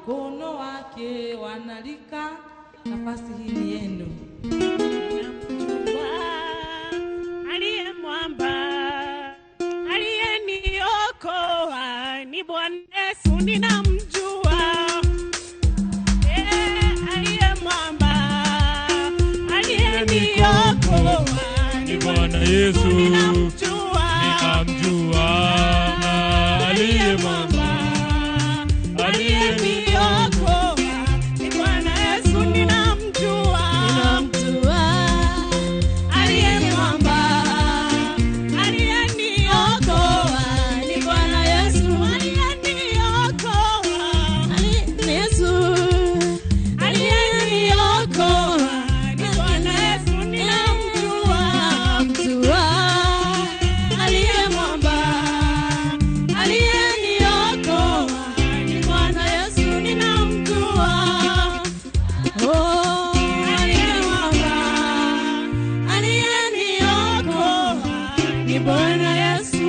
Mkono wake wanalika, nafasi hii ni yenu. Namjua aliye mwamba, aliyeniokoa ni Bwana Yesu, ninamjua. Aliye mwamba, aliyeniokoa ni Bwana Yesu, ninamjua. Ninamjua aliye mwamba, aliyeniokoa ni Bwana Yesu, ninamjua. Ninamjua aliye mwamba, aliyeniokoa ni Bwana Yesu, aliyeniokoa, Yesu aliyeniokoa ni Bwana Yesu, ninamjua. Mjua aliye mwamba, aliyeniokoa ni Bwana Yesu, ninamjua. Oh, aliye mwamba, aliyeniokoa ni Bwana Yesu.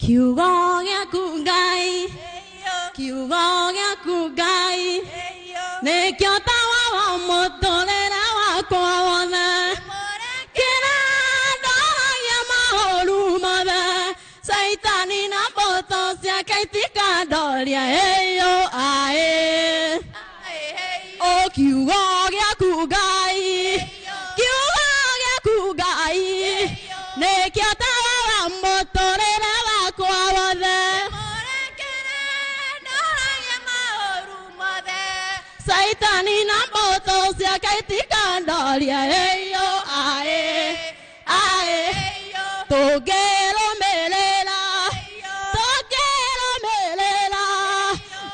Kiugo gĩaku Ngai, kiugo gĩaku Ngai, nĩkĩo tawa wa mũtũrĩre wakwa wothe. Kĩrandoragia maũru mothe, Caitani na mbũtũ ciake itikandoria, ĩyo aĩ. O kiugo gĩaku Ngai, kiugo gĩaku Ngai, nĩkĩo tawa wa mũtũrĩre wakwa wothe. Saitani na mbũtũ ciake itikandoria, ĩyo aĩ, aĩ. Tũngĩrũmĩrĩra, tũngĩrũmĩrĩra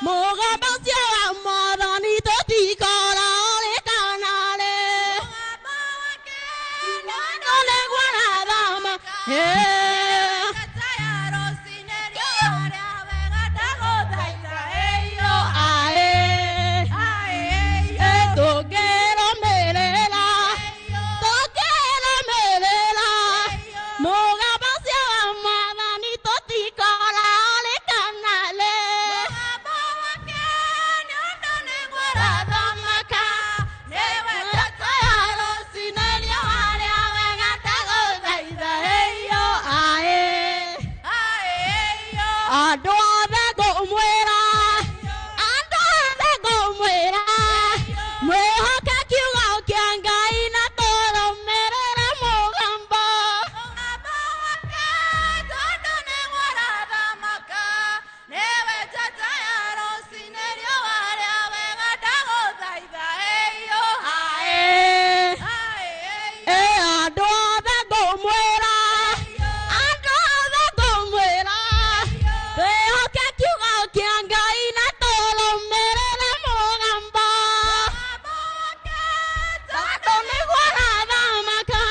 mũgambo ũcio wa Mwathani, tũtikora ũrĩ kana rĩ. Tondũ nĩguo arathama, aĩ. Tũngĩrũmĩrĩra, tũngĩrũmĩrĩra mũgambo ũcio wa Mwathani, tũtikora ũrĩ kana rĩ. Rathamaka, andũ othe ngũmwĩra, andũ othe ngũmwĩra, mwĩhoke kiugo kĩa Ngai na tũrũmĩrĩre mũgambo. Aĩ. Ĩ andũ othe ngũmwĩra, andũ othe ngũmwĩra, twĩhoke kiugo kĩa Ngai na tũrũmĩrĩre mũgambo. Tondũ nĩguo arathamaka,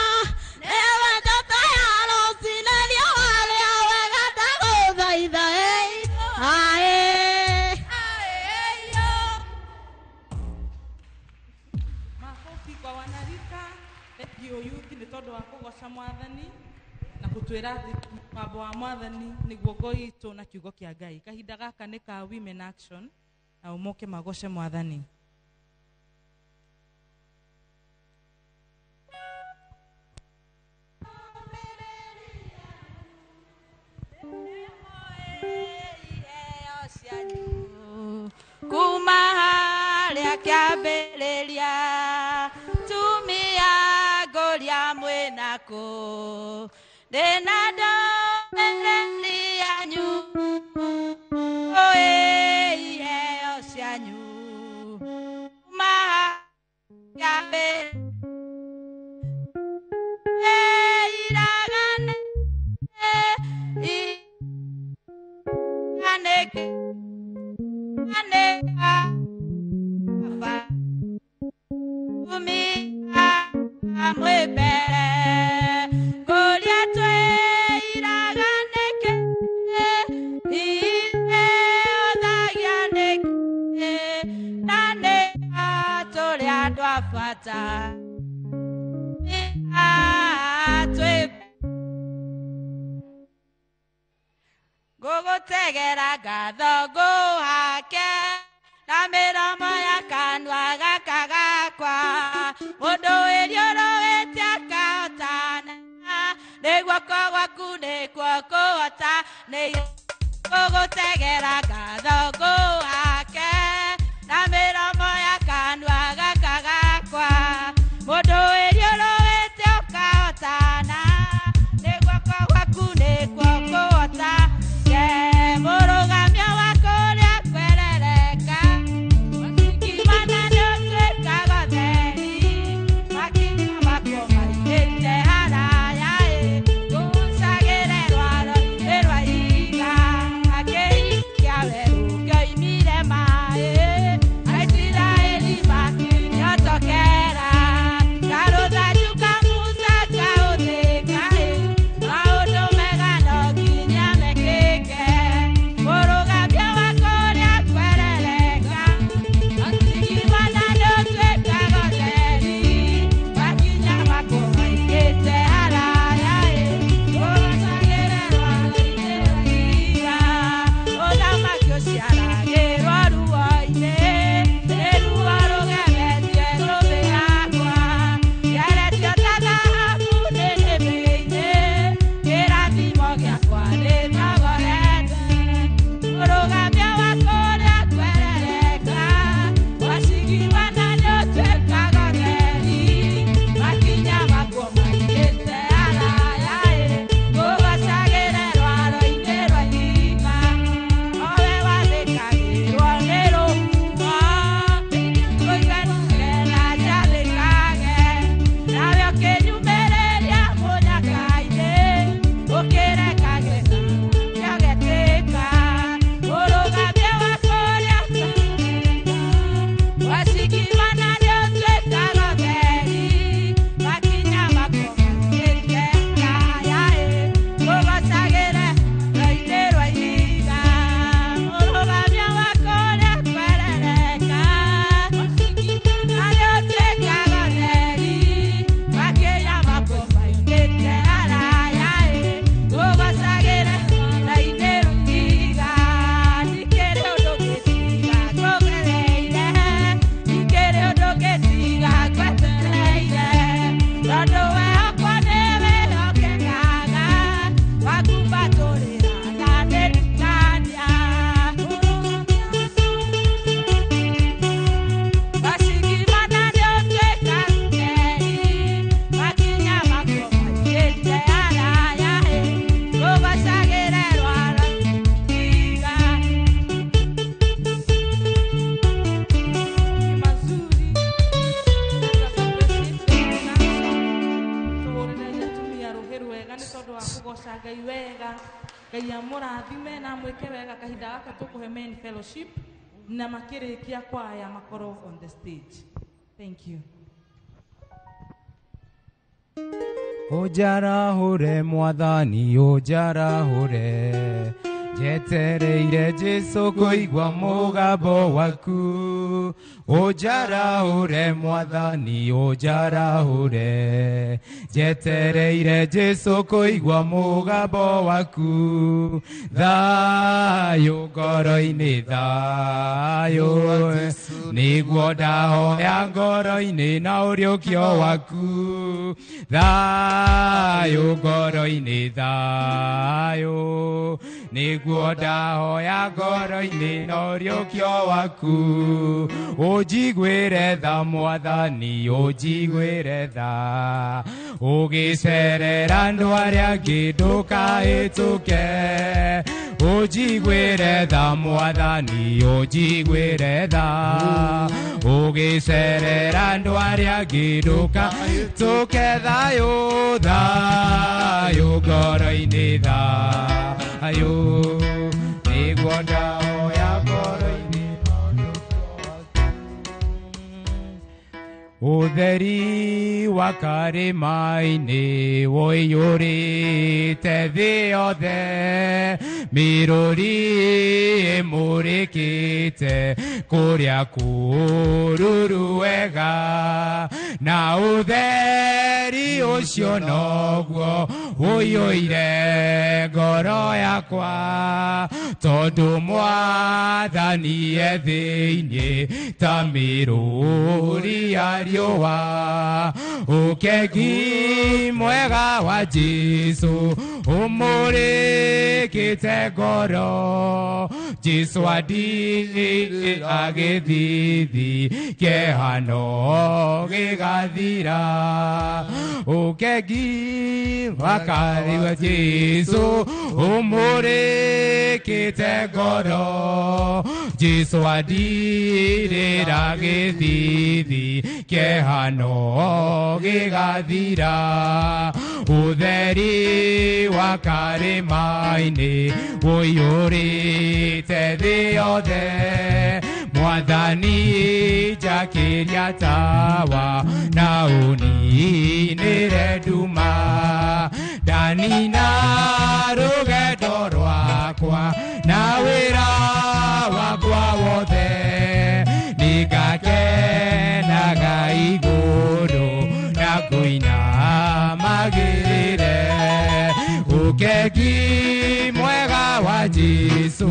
nĩwe njata ya rũcinĩ, riũa rĩa wega ndagũthaitha, ĩ, aĩ. Makofi kwa wanarika. Thank you youth nĩ tondũ wa kũgoca Mwathani na gũtwĩra atĩ mũgambo wa Mwathani nĩguo ngo itũ na kiugo kĩa Ngai. Kahinda gaka nĩ ka Women Action na ũmoke magoce Mwathani. Kuma harĩa kĩambĩrĩria, tumia ngũria mwĩnakũ, ndĩna ndũmĩrĩri yanyu, ũĩ iheo cianyu. Kuma harĩa kĩambĩrĩria, iragane, iganĩke, tumia mwĩ mbere, ngũria twĩ Ngũgũtegera ngatho ngũhake na mĩromo ya kanua gaka gakwa mũndũ wĩriũrũĩte akahotana nĩ guoko gwaku nĩkuo kũhota nĩ ngũgũtegera ngatho ngũhake na mĩromo ya kanua gaka gakwa mũndũ wĩriũrũĩte ũkahotana nĩ guoko gwaku nĩkuo kũhota mũrũgamia wa kũrĩa kwerereka Kimana nĩũtuĩkaga ũtheri makinya makwo maigĩte haraya ĩ ngũcagĩre rwaro-inĩ rwa ihiga akĩhikia werũ kĩoimire maĩ Aisiraeli makĩnyotokera karũthanju ka Musa kahũthĩka ĩ maũndũ mega no nginya mekĩke mũrũgamia wa kũrĩa kwerereka Kimana nĩũtuĩkaga ũtheri makinya makwo maigĩte haraya ĩ ngũgocagĩre rwaro-inĩ rwa ihiga ũthamaki ũciaragĩrwo ruo-inĩ nĩ ruo rũgemetie thũmbĩ yakwa ngeretio ta thahabu nĩnĩmbĩ-inĩ kĩrathimo gĩakwa nĩ thogorete mũrũgamia wa kũrĩa kwerereka wacigimana nĩũtuĩkaga ũtheri makinya makwo maigĩte haraya ĩ ngũgocagĩre rwaro-inĩ rwa ihiga owe wathĩkagĩrwo nĩ rũhuho kũiganĩra njathĩkage nawe ũkĩnyumĩrĩria mũnyaka-inĩ ũkĩrekage kĩagetĩka mũrũgamia wa kũrĩa wacigimana nĩũtuĩkaga ũtheri makinya makwo maigĩte haraya ĩ ngũgocagĩre rwa-inĩ rwa ihiga mũrũgamia wa kũrĩa kwerereka na nĩũtuĩkaga ũtheri makinya makwo maigĩte haraya ĩ ngũgocagĩre rwa-inĩ rwa ihiga ndikĩrĩ ũndũ ngĩtiga ngũgereire ndikĩrĩ ũndũ ngĩtiga ngwetereire tondũ wehokwo nĩ wĩhokekaga wakumbatũrĩra na nĩndikania wacigimana nĩũtuĩkaga ũtheri makinya makwo maigĩte haraya ĩ ngũgocagĩre rwaro ihiga Mazuri. Tũhũrĩre atumia rũhĩ rwega nĩ tondũ wa kũgoca Ngai wega. Ngai amũrathime na amwĩke wega kahinda gaka tũkũhe men fellowship na makĩrĩkia kwaya makorwo on the stage. Thank you. Ũnjarahũre mwathani ũnjarahũre njetereire Jesũ kũigua mũgambo waku ũnjarahũre mwathani ũnjarahũre njetereire Jesũ kũigua mũgambo waku thayũ ngoro-inĩ thayũ nĩguo ndahoya ngoro-inĩ na ũriũkio waku thayũ ngoro-inĩ thayũ nĩguo ndahoya ngoro-inĩ na ũriũkio waku ũnjiguĩre tha mwathani ũnjiguĩre tha ũgĩcerera andũ arĩa angĩ ndũkahĩtũke ũnjiguĩre tha mwathani ũnjiguĩre tha ũgĩcerera andũ arĩa angĩ ndũkahĩtũke thayũ thayũ ngoro-inĩ thayũ nĩguo ndahoya ngoro-inĩ Ũtheri wa karĩma-inĩ woiyũrĩte thĩ yothe Mĩrũri ĩmũrĩkĩte kũrĩa kũruru wega na ũtheri ũcio noguo ũiyũire ngoro yakwa tondũ mwathani e thĩinĩ ta mĩrũri ya riũa ũkegi mwega wa Jesũ ũmũrĩkĩte ngoro Jesũ andirĩra gĩthithi kĩhano gĩgathira ũkegi wakari wa Jesũ ũmũrĩkĩte ngoro Jesũ andirĩra gĩthithi kĩhano gĩgathira ũtheri wa karĩma-inĩ ũiyũrĩte thĩ yothe mwathani njakĩria tawa na ũninĩre nduma ndanina rũgendo rwakwa na wĩra wakwa wothe nĩngakenaga igũrũ na kũina magĩrĩre ũkegi mwega wa Jesũ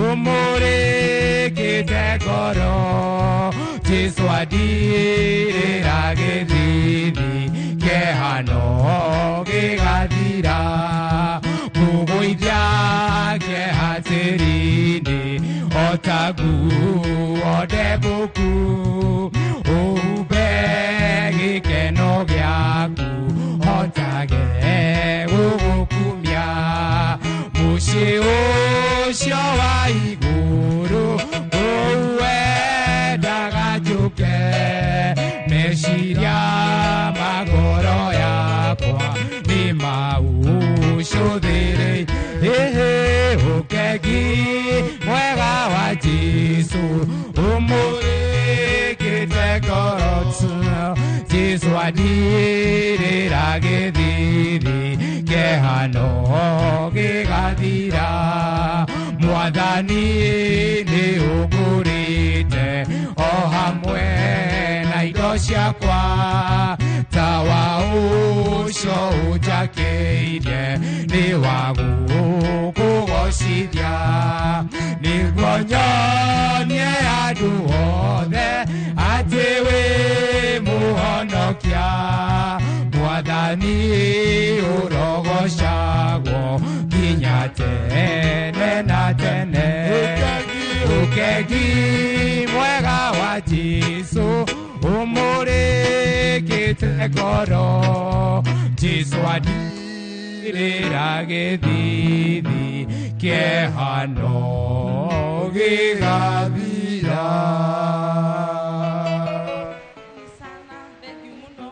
ũmũrĩkĩte ngoro Jesũ andirĩra gĩthithi kĩhano gĩgathira ngũgũithia kĩeha tĩri-inĩ o ta nguo ndembũku ũhumbe gĩkeno gĩaku hotage gũgũkumia mũciĩ ũcio wa igũrũ kũu wendaga njũke meciria ma ngoro yakwa nĩ maũcũthĩrĩirie ũkegi mwega wa Jesũ ũmũrĩkĩte ngoro Jesũ andirĩra gĩthithi kĩhano gĩgathira mwathani nĩ ũngũrĩte o hamwe na indo ciakwa tawa ũcio ũnjakĩirie nĩ wa gũkũgocithia nĩguo nyonie andũ othe atĩ wĩ mũhonokia mwathani ũrogocagwo nginya tene na tene ũkegi mwega wa Jesũ ũmũrĩkĩte ngoro Jesũ andirĩra gĩthithi kĩhano gĩgathira. Sana thank you muno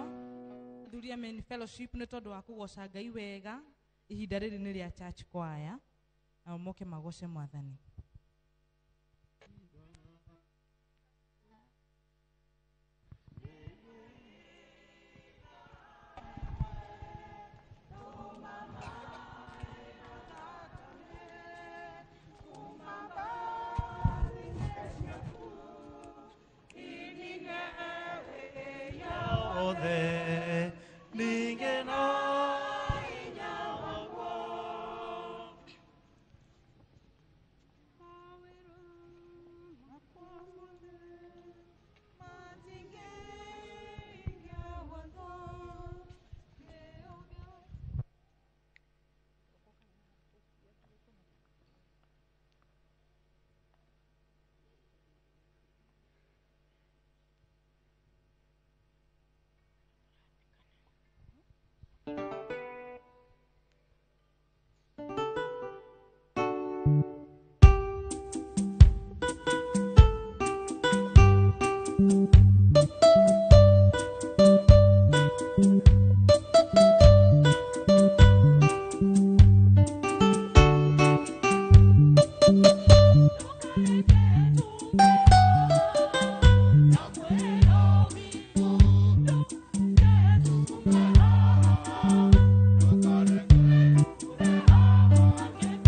athuri a Men Fellowship nĩ tondũ wa kũgoca Ngai wega ihinda rĩrĩ nĩ rĩa church choir nao moke magoce mwathani.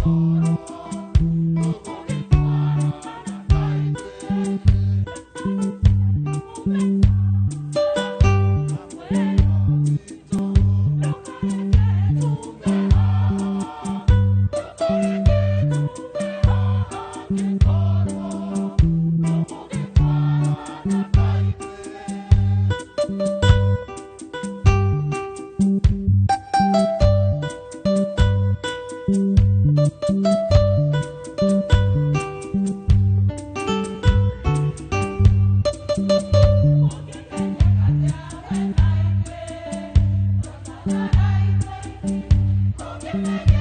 Oh. Thank you.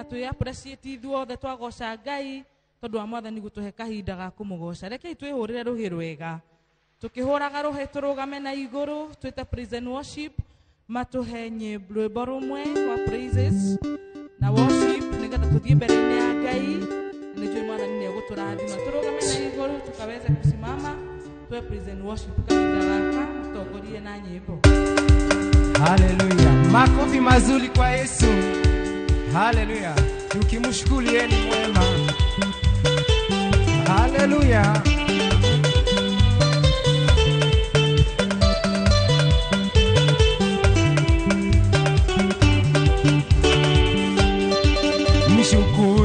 twĩ appreciate ithuothe twagoca Ngai tondu wa mwathani gutuhe kahinda ga kumugoca. Rekei twihurire ruhi rwega tukihuraga ruhi turugame na iguru twite praise and worship matuhe rwimbo rumwe rwa praises na worship nigetha tuthie mbere-ini ya Ngai na nĩnjũĩ mwathani nĩegũtũrathima. Turugame na iguru tukaweze kusimama tuwe praise and worship kahinda gaka tutongorie na nyimbo. Haleluya. Makofi mazuri kwa Yesu. Haleluya. Tukimshukuru yeye ni mwema. Haleluya.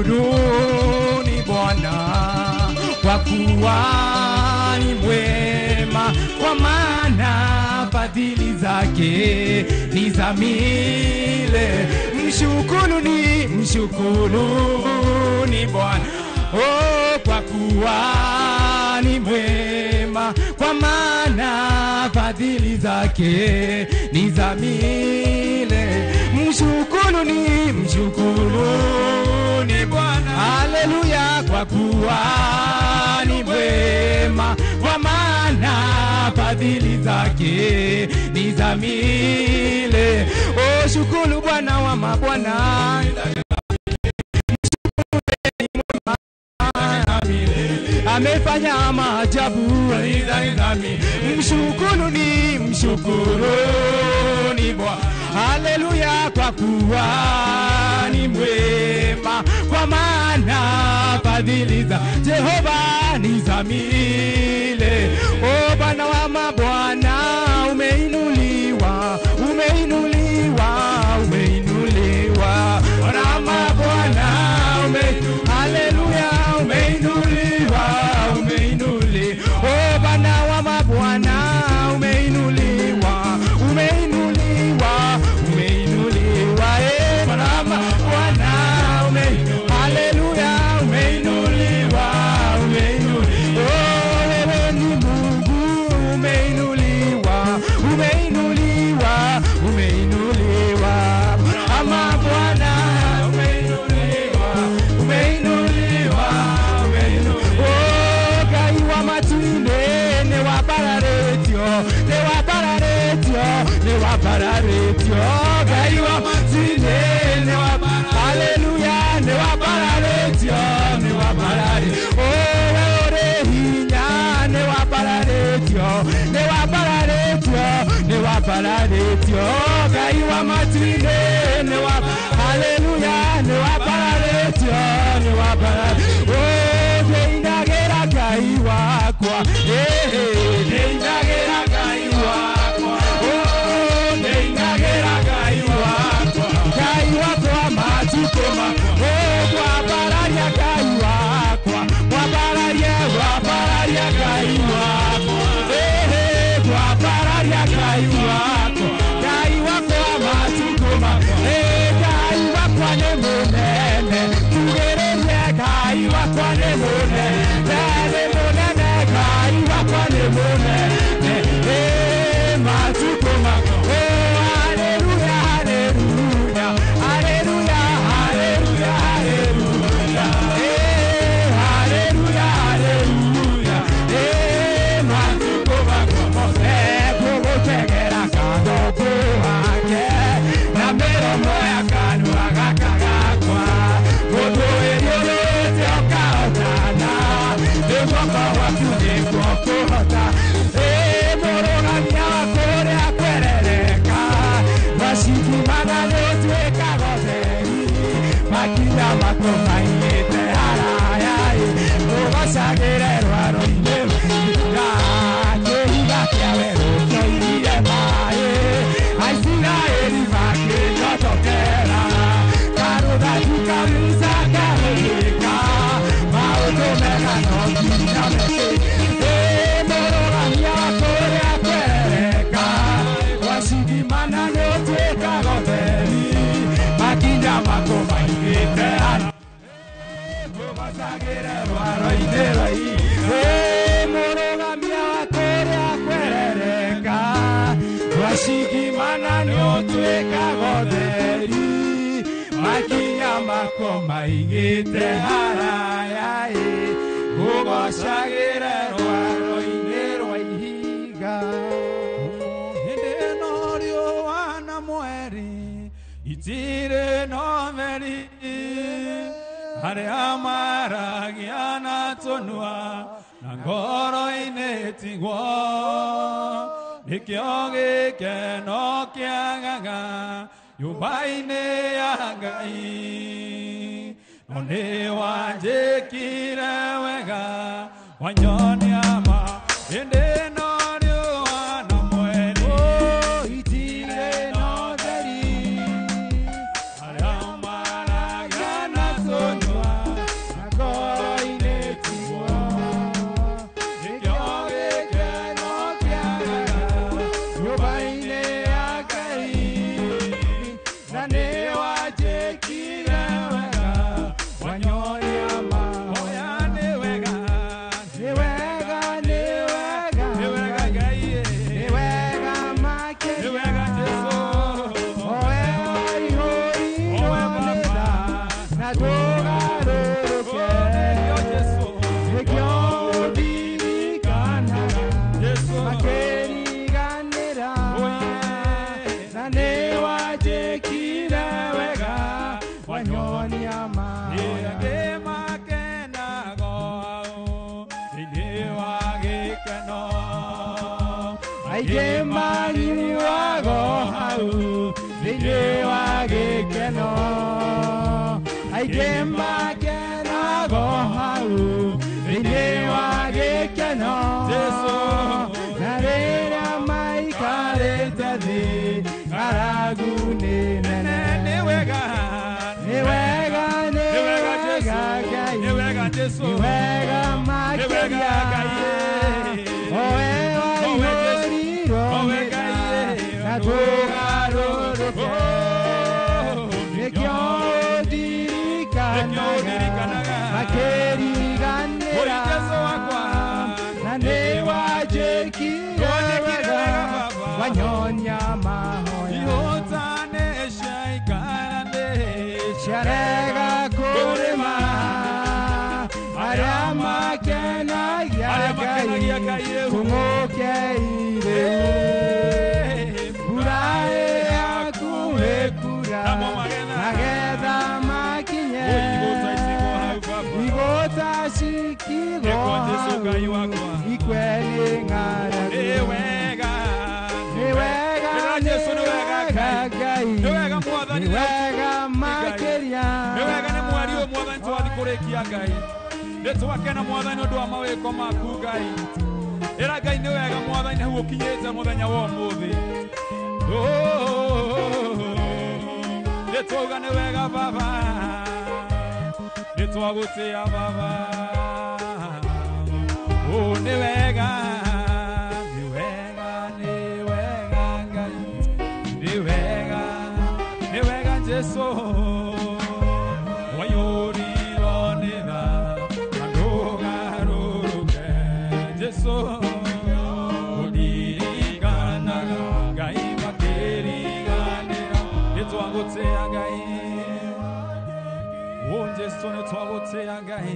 Mshukuruni Bwana kwa kuwa ni mwema, kwa maana fadhili zake ni za milele. Mshukuruni, mshukuruni Bwana, oh, kwa kuwa ni mwema, kwa maana fadhili zake ni za milele. Mshukuruni, mshukuruni Bwana, haleluya, kwa kuwa ni mwema, kwa maana fadhili zake ni za milele. Oh, shukuru Bwana wa mabwana, amefanya maajabu. Mshukuruni, mshukuruni Bwana, haleluya, kwa kuwa ni mwema, kwa maana fadhili za Jehova ni za milele. O Bwana wa mabwana, umeinuliwa, umeinuliwa, umeinuliwa. Bwana wa mabwana, haleluya, umeinuliwa, umeinuliwa. O Bwana wa mabwana, umeinuliwa, umeinuliwa, umeinuliwa. Eh, Bwana wa mabwana, haleluya, umeinuliwa, umeinuliwa. Oh, wewe ni Mungu, umeinuliwa, umeinuliwa, umeinuliwa. Ama Bwana, umeinuliwa, umeinuliwa, umeinuliwa. Oh, Ngai wa matu-inĩ nĩwambararĩtio, nĩwambararĩtio, nĩwambararĩtio. Ngai wa matu-inĩ haleluya, nĩwambararĩtio, nĩwambararĩtio. Oh, we ũrĩ hinya, nĩwambararĩtio, nĩwambararĩtio, nĩwambararĩtio. Ngai wa matu-inĩ haleluya, nĩwambararĩtio, nĩwambararĩtio. Oh, ndĩinagĩra Ngai wakwa, eh, ndĩinagĩra Ngai wakwa, oh, ndĩinagĩra Ngai wakwa, Ngai wakwa matukũ makwa, oh, ngwambararia Ngai wakwa, ngwambararia, ngwambararia Ngai wakwa, eh, ngwambararia Ngai wakwa, Ngai wakwa matukũ makwa, eh, Ngai wakwa nĩ mũnene, tugĩrĩrie Ngai wakwa nĩ mũnene, nĩ mũnene, Ngai wakwa nĩ mũnene, eh, matukũ makwa, oh, haleluya, haleluya, haleluya, haleluya, haleluya, eh, haleluya, haleluya, eh, matukũ makwa, eh, ngũgũtegera kando wake na mĩromo ya kanua gaka gakwa, mũndũ wĩiyũrĩte ũkahotana, nĩ guoko gwaku nĩkuo kũhota. Ĩ mũrũgamia wa kũrĩa kwerereka, macingimana nĩũtuĩkaga ũtheri, makinya maku maiyĩte haraya, rũgocagĩre rwaro-inĩ rwa kĩhiga kĩa werũ kĩoirire maĩ, Aisiraeli makĩnyotokera, karũthaku ka Musa kahũthĩka, maũndũ mega no nginya mekĩke. Ĩ mũrũgamia wa kũrĩa kwerereka, gwacingimana nĩũtuĩkaga ũtheri, makinya maku maigĩte haraya, rũgocagĩre rwaro-inĩ rwa ihiga. Ĩ mũrũgamia wa kũrĩa kwerereka, gwacingimana nĩũtuĩkaga ũtheri, makinya mako maigĩte haraya ĩ ngũgocagĩre rwaro-inĩ rwa ihiga hĩndĩ ĩno riũa na mweri itirĩ na ũtheri arĩa maragia na tũnua na ngoro-inĩ tigwo nĩkĩo gĩkeno kĩagaga nyũmba-inĩ ya Ngai no nĩ wanjĩkire wega wanyonia ma hĩndĩ ĩno riũa na mweri itirĩ na ũtheri arĩa maragia na tũnua na ngoro-inĩ tigwo nĩkĩo gĩkeno kĩagaga nyũmba-inĩ ya Ngai na nĩ wanjĩkire wega wanyonia mahoya nĩ wega nĩ wega nĩ wega nĩ wega Ngai nĩ wega makĩria nĩ wega Jesũ owe waihũrirwo nĩ tha na ndũgarũrũke nĩkĩo ũndirikanaga makĩriganĩra na nĩ wanjĩkire wega wanyonia mahoya thĩinĩ wa gĩkeno aingĩ manyuago hau thĩinĩ wa gĩkeno aingĩ makenago hau thĩinĩ wa gĩkeno na rĩrĩa maikarĩte thĩ ng'aragu nĩ nene nĩ wega nĩ wega nĩ wega Ngai nĩ wega Jesũ nĩ wega makĩria owe waihũrirwo nĩ tha na ndũgarũrũke nĩkĩo ũndirikanaga makĩriganĩra na nĩ wanjĩkire wega wanyonia mahoya ciarega kũrĩma arĩa makenagia Ngai tũmũkeire mbura ĩhakuhĩ kura magetha makinye igũta cikigwo hau ikwe nĩ ng'aragu nĩ wega nĩ wega Ngai nĩ wega makĩria nĩ wega nĩ mweri ũyũ mwathani twathi kũrĩkia Ngai nĩ twakena mwathani ũndũ wa mawĩko maku Ngai ĩra Ngai nĩ wega mwathani hau ũkinyĩte mũthenya wa ũmũthĩ nĩ twauga nĩ wega baba nĩ twagũtĩa baba nĩ wega nĩ wega nĩ wega Ngai nĩ wega nĩ wega Jesũ waihũrirwo nĩ tha na ndũgarũrũke Jesũ ũndirikanaga Ngai makĩriganĩra nĩ twagũtĩa Ngai Jesũ nĩ twagũtĩa Ngai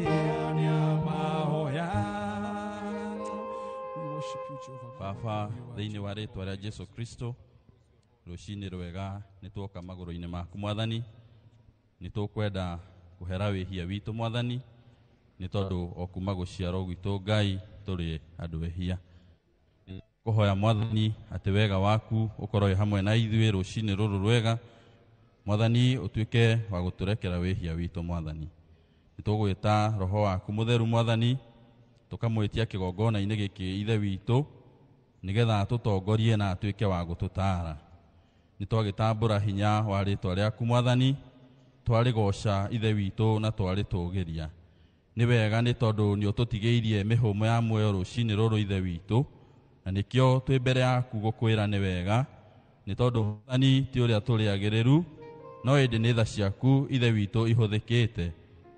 mahoya Baba thĩinĩ wa rĩtwa rĩa Jesũ Kristo rũcinĩ rwega nĩ tuoka magũrũ-inĩ maku mwathani nĩ tũkwenda kũhera wĩhia witũ mwathani nĩ tondũ o kuma gũciarwo gwitũ Ngai tũrĩ andũ ehia kũhoya mwathani atĩ wega waku ũkorwo wĩ hamwe na ithuĩ rũcinĩ rũrũ rwega mwathani ũtuĩke wa gũtũrekera wĩhia witũ mwathani nĩ tũgwĩta roho waku mũtheru mwathani tũkamwĩtia kĩgongona-inĩ gĩkĩ ithe witũ nĩgetha tũtongorie na atuĩke wa gũtũtaara nĩ twagĩtambũra hinya wa rĩtwa rĩaku mwathani twarĩgoca ithe witũ na twarĩtũgĩria nĩ wega nĩ tondũ nĩ ũtũtigĩirie mĩhũmũ ya muoyo rũcinĩ rũrũ ithe witũ na nĩkĩo twĩ mbere yaku gũkwĩra nĩ wega nĩ tondũ mwathani ti ũrĩa tũrĩ agĩrĩru no ĩndĩ nĩ tha ciaku ithe witũ ihũthĩkĩte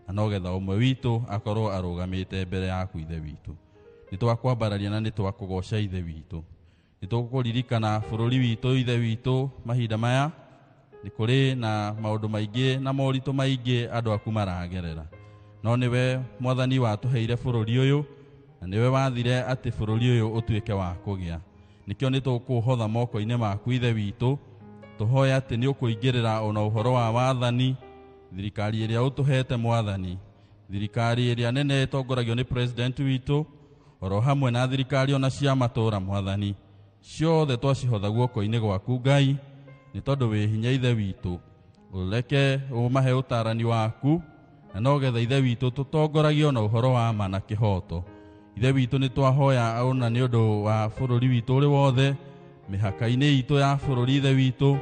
na nogetha ũmwe witũ akorwo arũgamĩte mbere yaku ithe witũ nĩ twakwambararia na nĩ twakũgoca ithe witũ nĩ tũkũririkana bũrũri witũ ithe witũ mahinda maya Nĩ kũrĩ na maũndũ maingĩ na moritũ maingĩ andũ aku maragerera, no nĩwe Mwathani watũheire bũrũri ũyũ na nĩwe wathire atĩ bũrũri ũyũ ũtuĩke wa kũgĩa. Nĩkĩo nĩ tũkũhotha moko-inĩ maku Ithe witũ, tũhoya atĩ nĩ ũkũingĩrĩra ona ũhoro wa wathani, thirikari ĩrĩa ũtũhete Mwathani, thirikari ĩrĩa nene ĩtongoragio nĩ president witũ, oro hamwe na thirikari ona cia matũũra Mwathani, ciothe twacihotha guoko-inĩ gwaku Ngai, nĩ tondũ wĩ hinya Ithe witũ. Ũreke ũmahe ũtarani waku, na nogetha Ithe witũ tũtongoragio na ũhoro wa ma na kĩhoto. Ithe witũ nĩ twahoya ona nĩ ũndũ wa bũrũri witũ ũrĩ wothe, mĩhaka-inĩ itũ ya bũrũri Ithe witũ,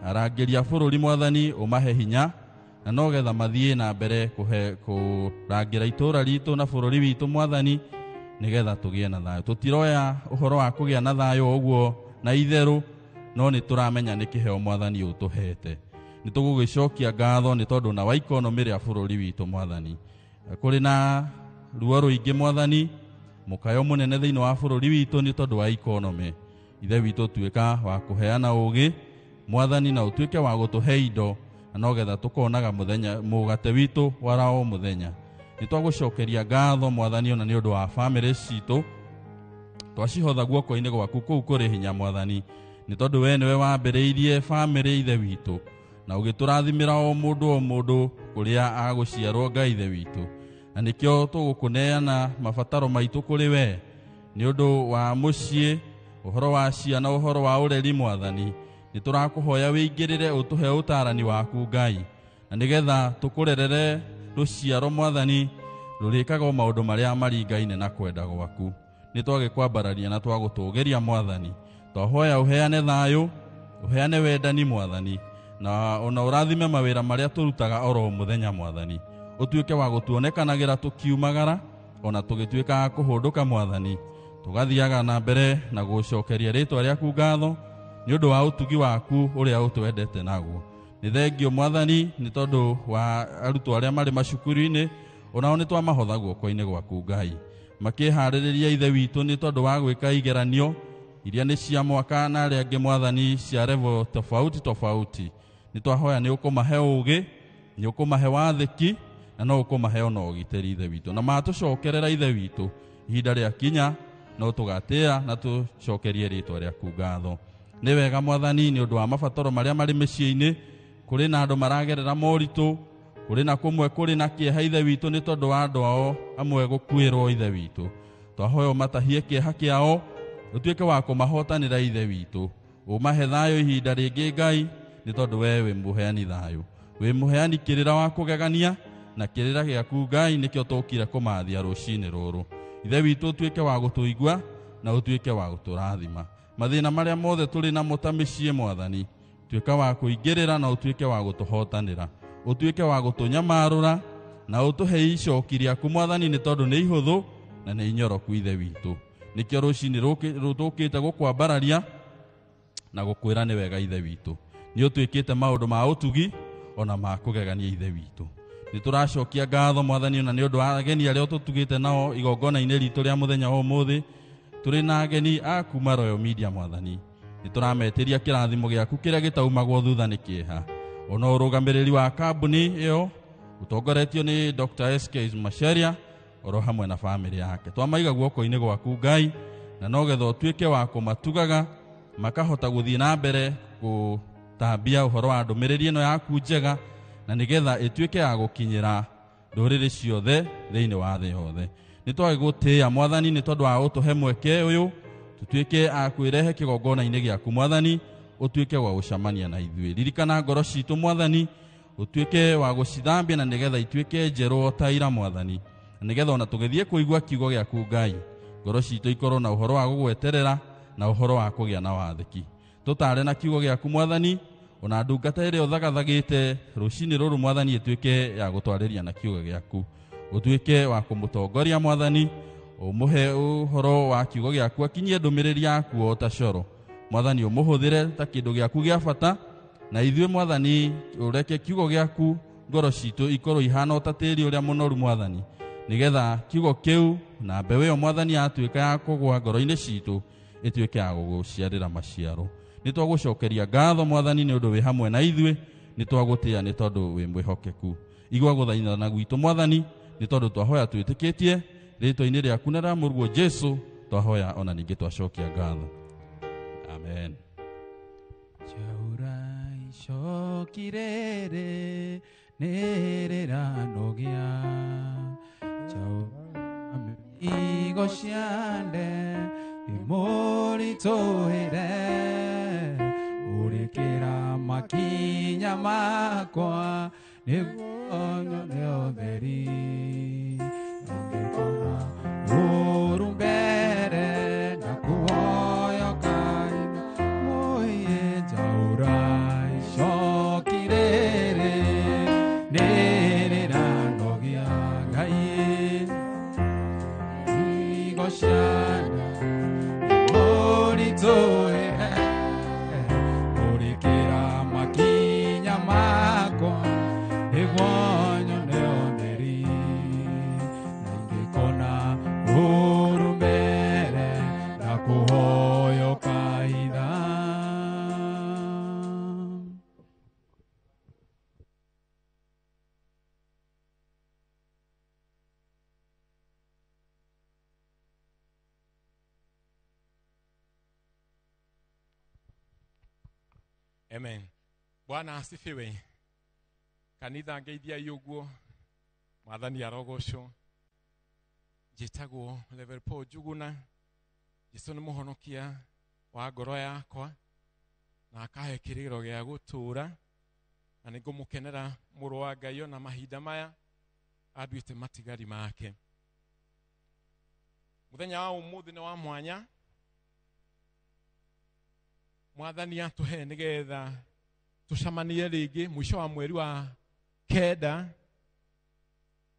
arangĩria bũrũri Mwathani ũmahe hinya, na nogetha mathiĩ na mbere kũrangĩra itũũra ritũ na bũrũri witũ Mwathani, nĩgetha tũgĩe na thayũ. Tũtiroya ũhoro wa kũgĩa na thayũ ũguo na itherũ, no nĩ tũramenya nĩ kĩheo Mwathani ũtũhete. Nĩ tũgũgĩcokia ngatho nĩ tondũ na wa ikonomĩ rĩa bũrũri witũ Mwathani. Kũrĩ na ruo rũingĩ Mwathani, mũkayo mũnene thĩinĩ wa bũrũri witũ nĩ tondũ wa ikonomĩ. Ithe witũ tuĩka wa kũheana ũgĩ Mwathani, na ũtuĩke wa gũtũhe indo, na nogetha tũkonaga mũthenya mũgate witũ wara o mũthenya. Nĩ twagũcokeria ngatho Mwathani ona nĩ ũndũ wa bamĩrĩ citũ, twacihotha guoko-inĩ gwaku kũu kũrĩ hinya Mwathani, nĩ tondũ we nĩwe wambĩrĩirie bamĩrĩ Ithe witũ, na ũgĩtũrathimĩra o mũndũ o mũndũ kũrĩa agũciarwo Ngai Ithe witũ. Na nĩkĩo tũgũkũneana mabataro maitũ kũrĩ we nĩ ũndũ wa mũciĩ, ũhoro wa ciana, ũhoro wa ũreri Mwathani. Nĩ tũrakũhoya wĩingĩrĩre ũtũhe ũtarani waku Ngai, na nĩgetha tũkũrerere rũciaro Mwathani rũrĩkaga o maũndũ marĩa maringaine na kwenda gwaku. Nĩ twagĩkwambararia na twagũtũgĩria Mwathani, twahoya ũheane thayũ, ũheane wendani Mwathani, na ona ũrathime mawĩra marĩa tũrutaga oro mũthenya Mwathani. Ũtuĩke wa gũtuonekanagĩra tũkiumagara ona tũgĩtuĩka a kũhũndũka Mwathani, tũgathiaga na mbere na gũcokeria rĩtwa rĩaku ngatho nĩ ũndũ wa ũtugi waku ũrĩa ũtwendete naguo. Nĩ thengio Mwathani nĩ tondũ wa arutwo arĩa marĩ macukuru-inĩ, onao nĩ twamahotha guoko-inĩ gwaku Ngai, makĩharĩrĩria Ithe witũ nĩ tondũ wa gwĩka igeranio iria nĩ cia mwaka na arĩa angĩ Mwathani cia level tofauti tofauti. Nĩ twahoya nĩ ũkũmahe ũgĩ, nĩ ũkũmahe wathĩki, na no ũkũmahe ona ũgitĩri Ithe witũ. Na matũcokerera Ithe witũ ihinda rĩa kinya, no tũgatĩa na tũcokerie rĩtwa rĩaku ngatho. Nĩ wega Mwathani nĩ ũndũ wa mabataro marĩa marĩ mĩciĩ-inĩ, kũrĩ na andũ maragerera moritũ, kũrĩ na kũmwe kũrĩ na kĩeha Ithe witũ nĩ tondũ wa andũ ao amwe gũkuĩrwo Ithe witũ. Twahoya ũmatahie kĩeha kĩao, ũtuĩke wa kũmahotanĩra Ithe witũ, ũmahe thayũ ihinda rĩngĩ Ngai, nĩ tondũ we wĩ mũheani thayũ, wĩ mũheani kĩrĩra wa kũgegania, na kĩrĩra gĩaku Ngai nĩkĩo tũkire kũmathia rũcinĩ rũrũ. Ithe witũ ũtuĩke wa gũtũigua na ũtuĩke wa gũtũrathima. Mathĩna marĩa mothe tũrĩ namo ta mĩciĩ Mwathani, tuĩka wa kũingĩrĩra na ũtuĩke wa gũtũhotanĩra, ũtuĩke wa gũtũnyamarũra na ũtũhe icoki rĩaku Mwathani, nĩ tondũ nĩ ihũthũ na nĩ inyoroku Ithe witũ. Nĩkĩo rũcinĩ rũtũkĩte gũkwambararia na gũkwĩra nĩ wega Ithe witũ. Nĩ ũtuĩkĩte maũndũ ma ũtugi ona ma kũgegania Ithe witũ. Nĩ tũracokia ngatho Mwathani ona nĩ ũndũ wa ageni arĩa ũtũtugĩte nao igongona-inĩ ritũ rĩa mũthenya wa ũmũthĩ. Tũrĩ na ageni a kuma Royal Media Mwathani, nĩ tũrametĩria kĩrathimo gĩaku kĩrĩa gĩtaumagwo thutha nĩ kĩeha. Ona ũrũgamĩrĩri wa kambuni ĩyo ũtongoretio nĩ Dr. SK Macharia oro hamwe na bamĩrĩ yake, twamaiga guoko-inĩ gwaku Ngai, na nogetha ũtuĩke wa kũmatugaga makahota gũthiĩ na mbere gũtambia ũhoro wa ndũmĩrĩri ĩno yaku njega, na nĩgetha ĩtuĩke ya gũkinyĩra ndũrĩrĩ ciothe thĩinĩ wa thĩ yothe. Nĩ twagĩgũtĩĩa Mwathani nĩ tondũ wa gũtũhe mweke ũyũ tũtuĩke a kwĩrehe kĩgongona-inĩ gĩaku Mwathani, ũtuĩke wa gũcemania na ithuĩ. Ririkana ngoro citũ Mwathani, ũtuĩke wa gũcithambia na nĩgetha ituĩke njerũ o ta ira Mwathani, na nĩgetha ona tũgĩthiĩ kũigua kiugo gĩaku Ngai, ngoro citũ ikorwo na ũhoro wa gũgweterera na ũhoro wa kũgĩa na wathĩki. Tũtare na kiugo gĩaku Mwathani, ona ndungata ĩrĩa ũthagathagĩte rũcinĩ rũrũ Mwathani ĩtuĩke ya gũtwarĩria na kiugo gĩaku, ũtuĩke wa kũmũtongoria Mwathani, ũmũhe ũhoro wa kiugo gĩaku, akinyie ndũmĩrĩri yaku o ta coro Mwathani, ũmũhũthĩre ta kĩndũ gĩaku gĩa bata, na ithuĩ Mwathani ũreke kiugo gĩaku ngoro citũ ikorwo ihana o ta tĩri ũrĩa mũnoru Mwathani, nĩgetha kiugo kĩu na mbeũ ĩyo Mwathani yatuĩka ya kũgũa ngoro-inĩ citũ ĩtuĩke ya gũgũciarĩra maciaro. Nĩ twagũcokeria ngatho Mwathani nĩ ũndũ wĩ hamwe na ithuĩ, nĩ twagũtĩĩa nĩ tondũ wĩ mwĩhokeku. Igua gũthaithana gwitũ Mwathani, nĩ tondũ twahoya twĩtĩkĩtie rĩtwa-inĩ rĩaku na rĩa mũrũguo Jesũ, twahoya ona ningĩ twacokia ngatho. Amen. Chaura icokirere nĩrĩranogia, chaura mĩrigo ciande ĩmũritũhĩre, ũrĩkĩra makinya makwa nĩguo nyone ũtheri. Ngĩkona ũũru mbere na kuoyoka moye, njaũra icokirere nĩrĩranogia, Ngai mĩrigo ciana ĩmũritũhĩre, ũrĩkĩra makinya makwa nĩguo nyone ũtheri. Na ingĩkona ũũru mbere na kũhoyoka itha. Amen. Bwana asifiwe. Kanitha ngeithia ũguo, Mwathani arogocwo. Njĩtagwo Reverend Paul Njuguna. Jesũ nĩ mũhonokia wa ngoro yakwa na akahe kĩrĩgĩrĩro gĩa gũtũũra, na nĩngũmũkenera mũrũ wa Ngai ona mahinda maya anduĩte matigari make. Mũthenya wa ũmũthĩ nĩ wa mwanya, Mwathani atũhe nĩgetha tũcemanie rĩngĩ mũico wa mweri wa 9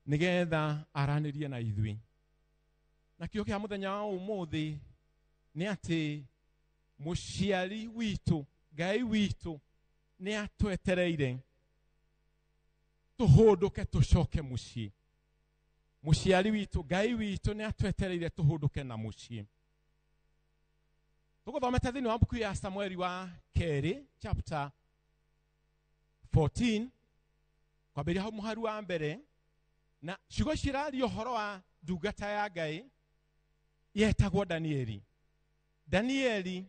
nĩgetha aranĩrie na ithuĩ. Na kĩo kĩa mũthenya wa ũmũthĩ nĩ atĩ mũciari witũ, Ngai witũ, nĩ atwetereire tũhũndũke tũcoke mũciĩ. Mũciari witũ, Ngai witũ, nĩ atwetereire tũhũndũke na mũciĩ. Tũgũthomete thĩinĩ wa mbuku ya Samueli wa 2 chapter 14 kwambĩrĩria hau mũhari wa mbere, na ciugo ciraria ũhoro wa ndungata ya Ngai yetagwo Danieli. Danieli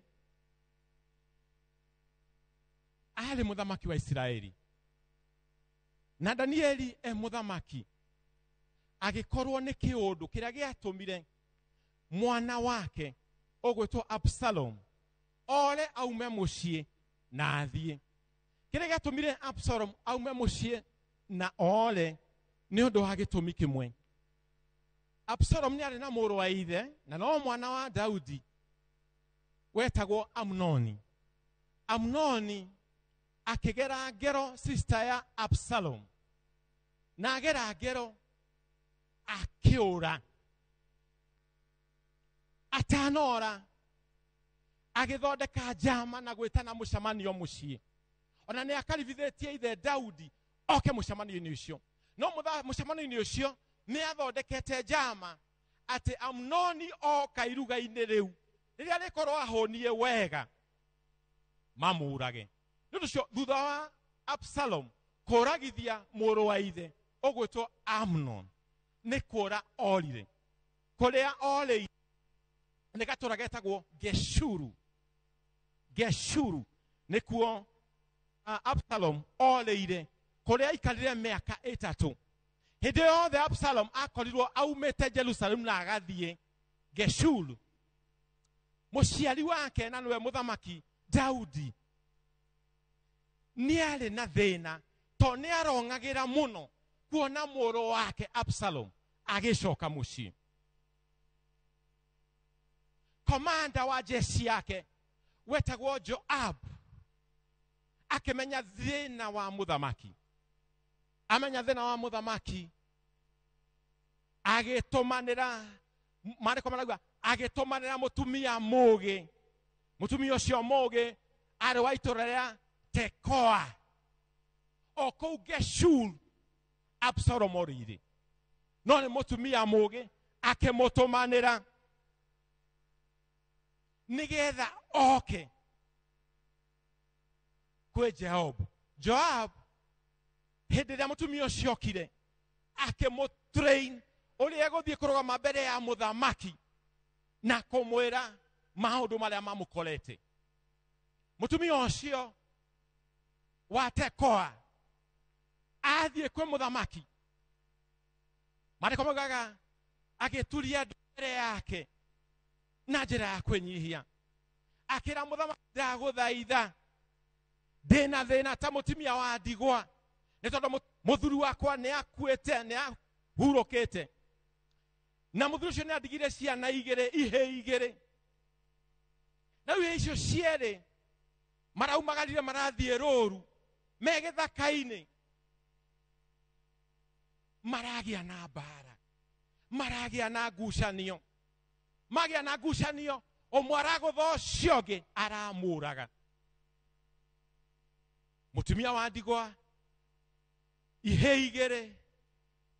arĩ mũthamaki wa Isiraeli, na Danieli e mũthamaki agĩkorwo nĩ kĩũndũ kĩrĩa gĩatũmire mwana wake ũgwĩtwo Absalom ore aume mũciĩ na athiĩ. Kĩrĩa gĩatũmire Absalom aume mũciĩ na ore nĩ ũndũ wa gĩtũmi kĩmwe. Absalom nĩ arĩ na mũrũ wa ithe na no mwana wa Daudi wetagwo Amnoni. Amnoni akĩgera ngero sister ya Absalom, na agera ngero akĩũra. Atanora agĩthondeka njama na gwĩtana mũcemanio mũciĩ. Ona nĩ akaribithĩtie ithe Daudi oke mũcemanio-inĩ ũcio, no mũcemanio-inĩ ũcio nĩ athondekete njama atĩ Amnoni oka iruga-inĩ rĩu rĩrĩa rĩkorwo ahũnie wega mamũrage. Nĩ ũndũ ũcio thutha wa Absalom kũragithia mũrũ wa ithe ũgwĩtwo Amnon, nĩ kũra orire. Kũrĩa orĩire nĩ gatũra getagwo Geshuru. Geshuru nĩkuo Absalom orĩire, kũrĩa aikarire mĩaka 3. Hĩndĩ yothe Absalom akorirwo aumĩte Jerusalem na agathiĩ Geshuru, mũciari wake na nĩwe mũthamaki Daudi nĩ arĩ na thĩna, to nĩ arong'agĩra mũno kuona mũrũ wake Absalom agĩcoka mũciĩ. Komanda wa jeshi yake wetagwo Joab akĩmenya thĩna wa mũthamaki. Amenya thĩna wa mũthamaki agĩtũmanĩra, maandĩko marauga agĩtũmanĩra mũtumia mũũgĩ. Mũtumia ũcio mũũgĩ arĩ wa itũũra rĩa Tekoa, o kũu Geshur Absalom orĩire. No nĩ mũtumia mũũgĩ akĩmũtũmanĩra nĩgetha oke Kwĩ Joab. Joab hĩndĩ ĩrĩa mũtumia ũcio okire akĩmũtrain ũrĩa egũthiĩ kũrũgama mbere ya mũthamaki na kũmwĩra maũndũ marĩa mamũkorete. Mũtumia ũcio wa Tekoa athiĩ kwĩ mũthamaki, maandĩko maugaga agĩturia ndu mbere yake na njĩra ya kwĩnyihia, akĩra mũthamaki, ndagũthaitha, ndĩna thĩna ta mũtumia wa ndigwa, nĩ tondũ mũthuri wakwa nĩ akuĩte, nĩ ahurũkĩte, na mũthuri ũcio nĩ andigire ciana igĩrĩ, ihĩĩ igĩrĩ, na rĩu ihĩĩ icio cierĩ maraumagarire marathiĩ rũru me gĩthaka-inĩ, maragĩa na mbara, maragĩa na ngucanio, magĩa na ngucanio, ũmwe aragũtha ũcio ũngĩ aramũraga. Mũtumia wa ndigwa, ihĩĩ igĩrĩ,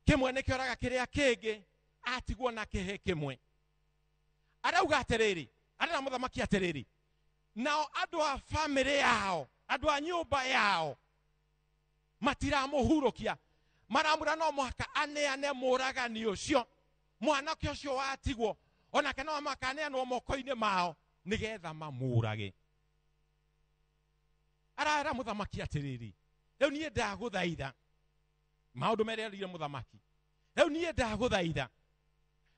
kĩmwe nĩkĩoraga kĩrĩa kĩngĩ, atigwo na kĩhĩĩ kĩmwe. Arauga atĩrĩrĩ, arera mũthamaki atĩrĩrĩ, nao andũ a bamĩrĩ yao, andũ a nyũmba yao matiramũhurũkia, maramwĩra no mũhaka aneane mũragani ũcio, mwanake ũcio watigwo onake no mũhaka aneanwo moko-inĩ mao nĩgetha mamũrage. Arera mũthamaki atĩrĩrĩ, rĩu niĩ ndagũthaitha, maũndũ merĩ erire mũthamaki, rĩu niĩ ndagũthaitha,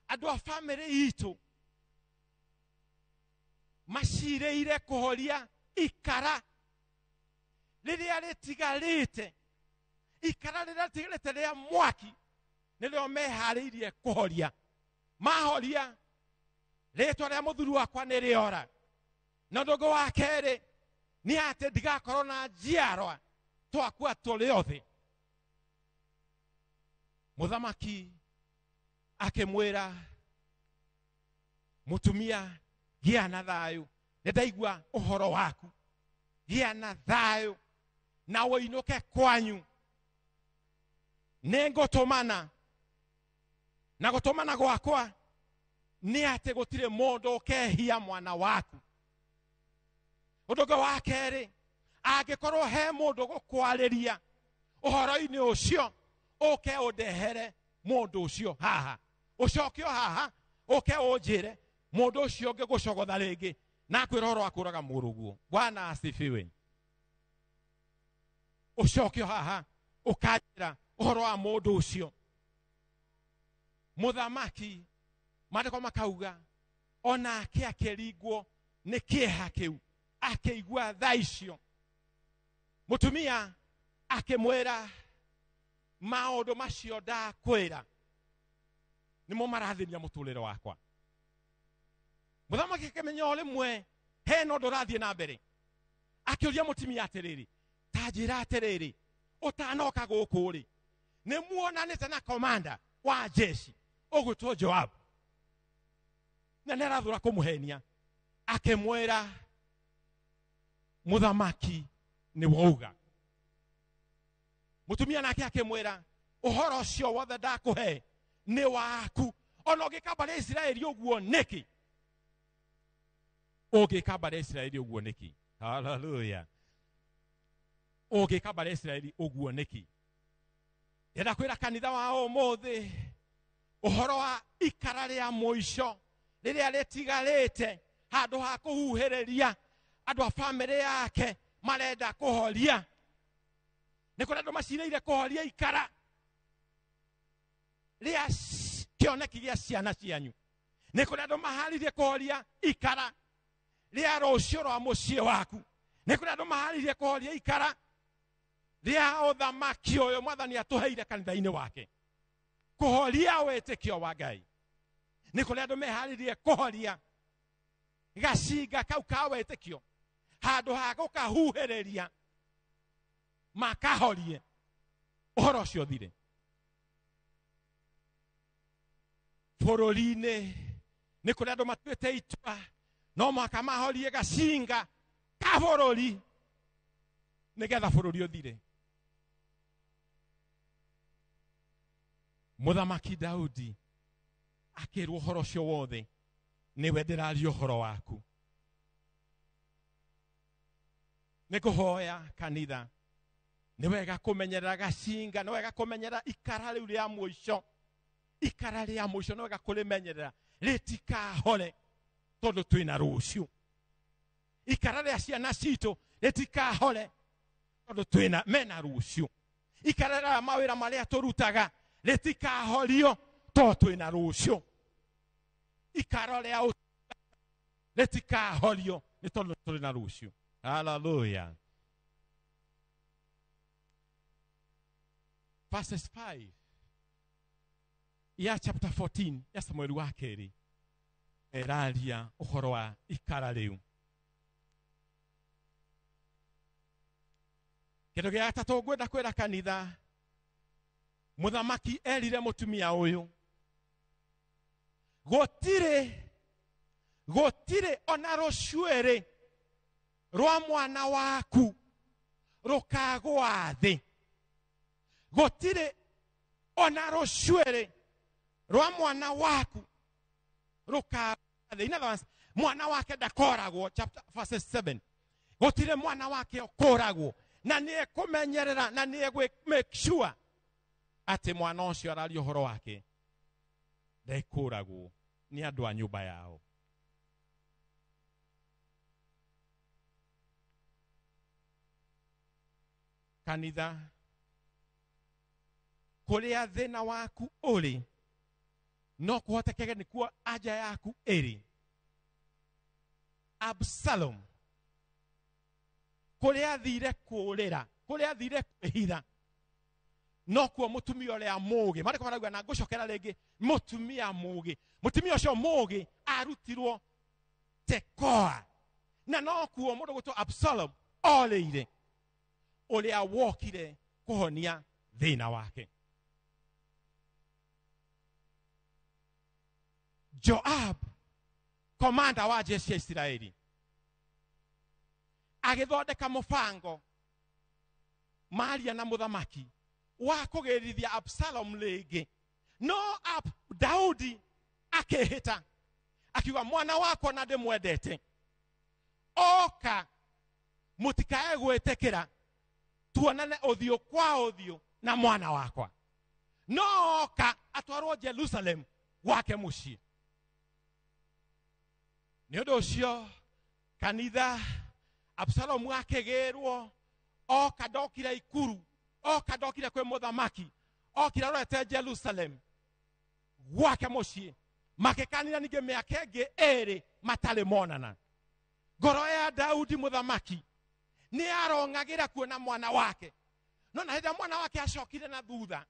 andũ a bamĩrĩ itũ macirĩire kũhoria ikara rĩrĩa rĩtigarĩte, ikara rĩrĩa rĩtigarĩte rĩa mwaki nĩrĩo meharĩirie kũhoria. Mahoria, rĩtwa rĩa mũthuri wakwa nĩ rĩora, na ũndũ ũngĩ wa kerĩ nĩ atĩ ndigakorwo na njiarwa twakua tũrĩ othe. Mũthamaki akĩmwĩra, mũtumia, gĩa na thayũ, nĩ ndaigua ũhoro waku, gĩa na thayũ na ũinũke kwanyu, nĩ ngũtũmana, na gũtũmana gwakwa nĩ atĩ gũtirĩ mũndũ ũkehia mwana waku. Ũndũ ũngĩ wa kerĩ, angĩkorwo he mũndũ gũkwarĩria ũhoro-inĩ ũcio, ũke ũndehere mũndũ ũcio haha, ũcoke o haha ũke ũnjĩre mũndũ ũcio ũngĩ gũcogotha rĩngĩ na akwĩra ũhoro wa kũraga mũrũguo. Bwana asifiwe. Ũcoke o haha ũkanjĩra ũhoro wa mũndũ ũcio. Mũthamaki, maandĩko makauga onake akĩringwo nĩ kĩeha kĩu, akĩigua tha icio. Mũtumia akĩmwĩra, maũndũ macio ndakwĩra nĩmo marathĩnia mũtũrĩre wakwa. Mũthamaki akĩmenya o rĩmwe hena ũndũ ũrathiĩ na mbere. Akĩũria mũtumia atĩrĩrĩ, ta njĩra atĩrĩrĩ, ũtanoka gũkũ rĩ, nĩ muonanĩte na komanda wa jeshi ũgwĩtwo Joabu, na nĩ arathũra kũmũhenia. Akĩmwĩra, mũthamaki nĩ wauga. Mũtumia nake akĩmwĩra, ũhoro ũcio wothe ndakũhe nĩ waku, ona ũngĩka mbarĩ ya Isiraeli ũguo nĩkĩ? Ũngĩka mbarĩ ya Isiraeli ũguo nĩkĩ? Haleluya. Ũngĩka mbarĩ ya Isiraeli ũguo nĩkĩ? Ndĩrenda kwĩra kanitha wa ũmũthĩ ũhoro wa ikara rĩa mũico rĩrĩa rĩtigarĩte, handũ ha kũhuhĩrĩria andũ a bamĩrĩ yake marenda kũhoria. Nĩ kũrĩ andũ macirĩire kũhoria ikara rĩa kĩoneki gĩa ciana cianyu. Nĩ kũrĩ andũ maharĩirie kũhoria ikara rĩa rũciũ rwa mũciĩ waku. Nĩ kũrĩ andũ maharĩirie kũhoria ikara rĩa ũthamaki ũyũ Mwathani atũheire kanitha-inĩ wake, kũhoria wĩtĩkio wa Ngai. Nĩ kũrĩ andũ meharĩirie kũhoria gacinga kau ka wĩtĩkio, handũ ha gũkahuhĩrĩria makahorie ũhoro ũcio ũthire. Bũrũri-inĩ nĩ kũrĩ andũ matuĩte itua no mũhaka mahorie gacinga ka bũrũri nĩgetha bũrũri ũthire. Mũthamaki Daudi akĩrwo ũhoro ũcio wothe, nĩwe ndĩraria ũhoro waku. Nĩ ngũhoya kanitha, nĩ wega kũmenyerera gacinga, nĩ wega kũmenyerera ikara rĩu rĩa mũico. Ikara rĩa mũico nĩ wega kũrĩmenyerera rĩtikahore tondũ twĩna rũciũ. Ikara rĩa ciana citũ rĩtikahore tondũ twĩna mena rũciũ. Ikara rĩa mawĩra marĩa tũrutaga rĩtikahorio tondũ twĩna rũciũ. Ikara rĩa rĩtikahorio nĩ tondũ tũrĩ na rũciũ. Hallelujah. Verses 5 ya chapter 14 ya Samueli wa kerĩ ĩraria ũhoro wa ikara rĩu. Kĩndũ gĩa gatatũ ngwenda kwĩra kanitha, mũthamaki erire mũtumia ũyũ, gũtirĩ ona rũcuĩrĩ rwa mwana waku rũkagũa thĩ. Gũtirĩ ona rũcuĩrĩ rwa mwana waku rũkagũa thĩ. In other words, mwana wake ndakoragwo. Chapter verse 7, gũtirĩ mwana wake ũkũragwo, na nĩ ekũmenyerera na nĩ egwĩ make sure atĩ mwana ũcio araria ũhoro wake ndekũragwo nĩ andũ a nyũmba yao. Kanitha, kũrĩa thĩna waku ũrĩ no kũhotekeke nĩkuo anja yaku ĩrĩ. Absalom kũrĩa athire kũũrĩra, kũrĩa athire kwĩhitha, no kuo mũtumia ũrĩa mũũgĩ, marĩko marauga na ngũcokera rĩngĩ, mũtumia mũũgĩ, mũtumia ũcio mũũgĩ arutirwo Tekoa, na no kuo mũndũ gwĩtwo Absalom orĩire, ũrĩa wokire kũhonia thĩna wake. Joab, komanda wa jeshi ya Israeli, agĩthondeka mũbango maria na mũthamaki wa kũgĩrithia Absalom rĩngĩ. No Daudi akĩhĩta akiuga, mwana wakwa na ndĩmwendete, oka mũtikae gwĩtĩkĩra tuonane ũthiũ kwa ũthiũ na mwana wakwa, no oka atwarwo Jerusalem gwake mũciĩ. Nĩ ũndũ ũcio kanitha, Absalomu akĩgĩrwo, oka ndokire ikuru, oka ndokire kwĩ mũthamaki, okire arorete Jerusalem gwake mũciĩ. Makĩkanĩra ningĩ mĩaka ĩngĩ ĩrĩ matarĩ monana. Ngoro ya Daudi mũthamaki nĩ arong'agĩra kuona mwana wake, no na hĩndĩ ĩrĩa mwana wake acokire na thutha,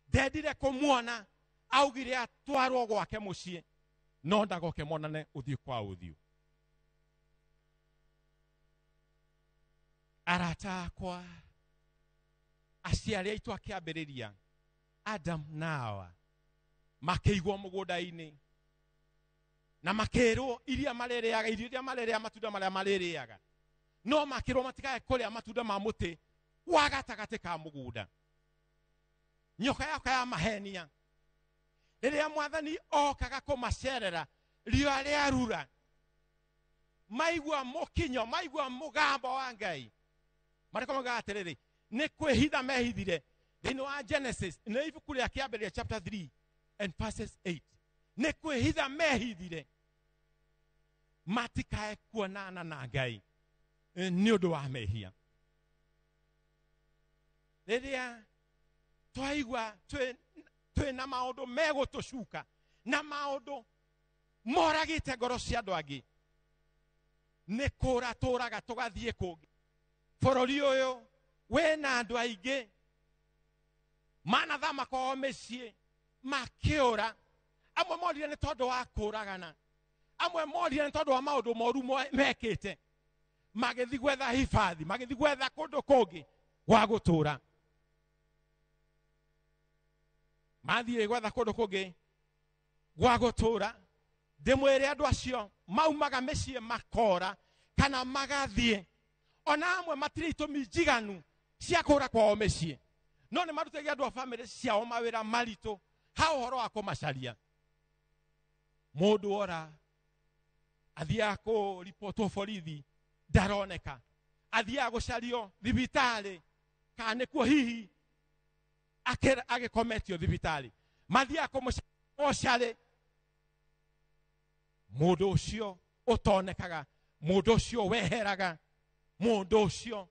ndendire kũmuona, augire atwarwo gwake mũciĩ, no ndagoke monane ũthiũ kwa ũthiũ. Arata akwa, aciari aitũ akĩambĩrĩria Adam na Hawa makĩigwo mũgũnda-inĩ na makĩrwo iria marĩrĩaga, irio iria marĩrĩaga, matunda marĩa marĩrĩaga, no makĩrwo matikae kũrĩa matunda ma mũtĩ wa gatagatĩ ka mũgũnda. Nyoka yoka ya mahenia, rĩrĩa mwathani okaga kũmacerera riũa rĩarura, maigua mũkinyo, maigua mũgambo wa Ngai, marĩko maugaga atĩrĩrĩ, nĩ kwĩhitha mehithire. Thĩinĩ wa Genesis, nĩ ibuku rĩa kĩambĩrĩria chapter 3 and verses 8, nĩ kwĩhitha mehithire matikae kuonana na Ngai nĩ ũndũ wa mehia. Rĩrĩa twaigua twĩna maũndũ megũtũcuka na maũndũ moragĩte ngoro cia andũ angĩ, nĩ kũra tũraga tũgathiĩ kũngĩ. Bũrũri ũyũ wĩna andũ aingĩ manathama kwao mĩciĩ makĩũra. Amwe morire nĩ tondũ wa kũragana, amwe morire nĩ tondũ wa maũndũ moru mekĩte, magĩthiĩ gwetha hibathi, magĩthiĩ gwetha kũndũ kũngĩ gwa gũtũra. Mathiĩ gwetha kũndũ kũngĩ gwa gũtũra. Ndĩmwĩre andũ acio maumaga mĩciĩ makora kana magathiĩ, ona amwe matirĩ itũmi njiganu cia kũra kwao mĩciĩ, no nĩ marutagia andũ a bamĩrĩ ciao mawĩra maritũ ha ũhoro wa kũmacaria. Mũndũ ora athiaga kũripotwo borithi Ndaroneka. Athiaga gũcario thibitarĩ kana nĩkuo hihi agĩkometio thibitarĩ. Mathiaga kũmũcarĩ mũndũ ũcio ũtonekaga, mũndũ ũcio weheraga, mũndũ ũcio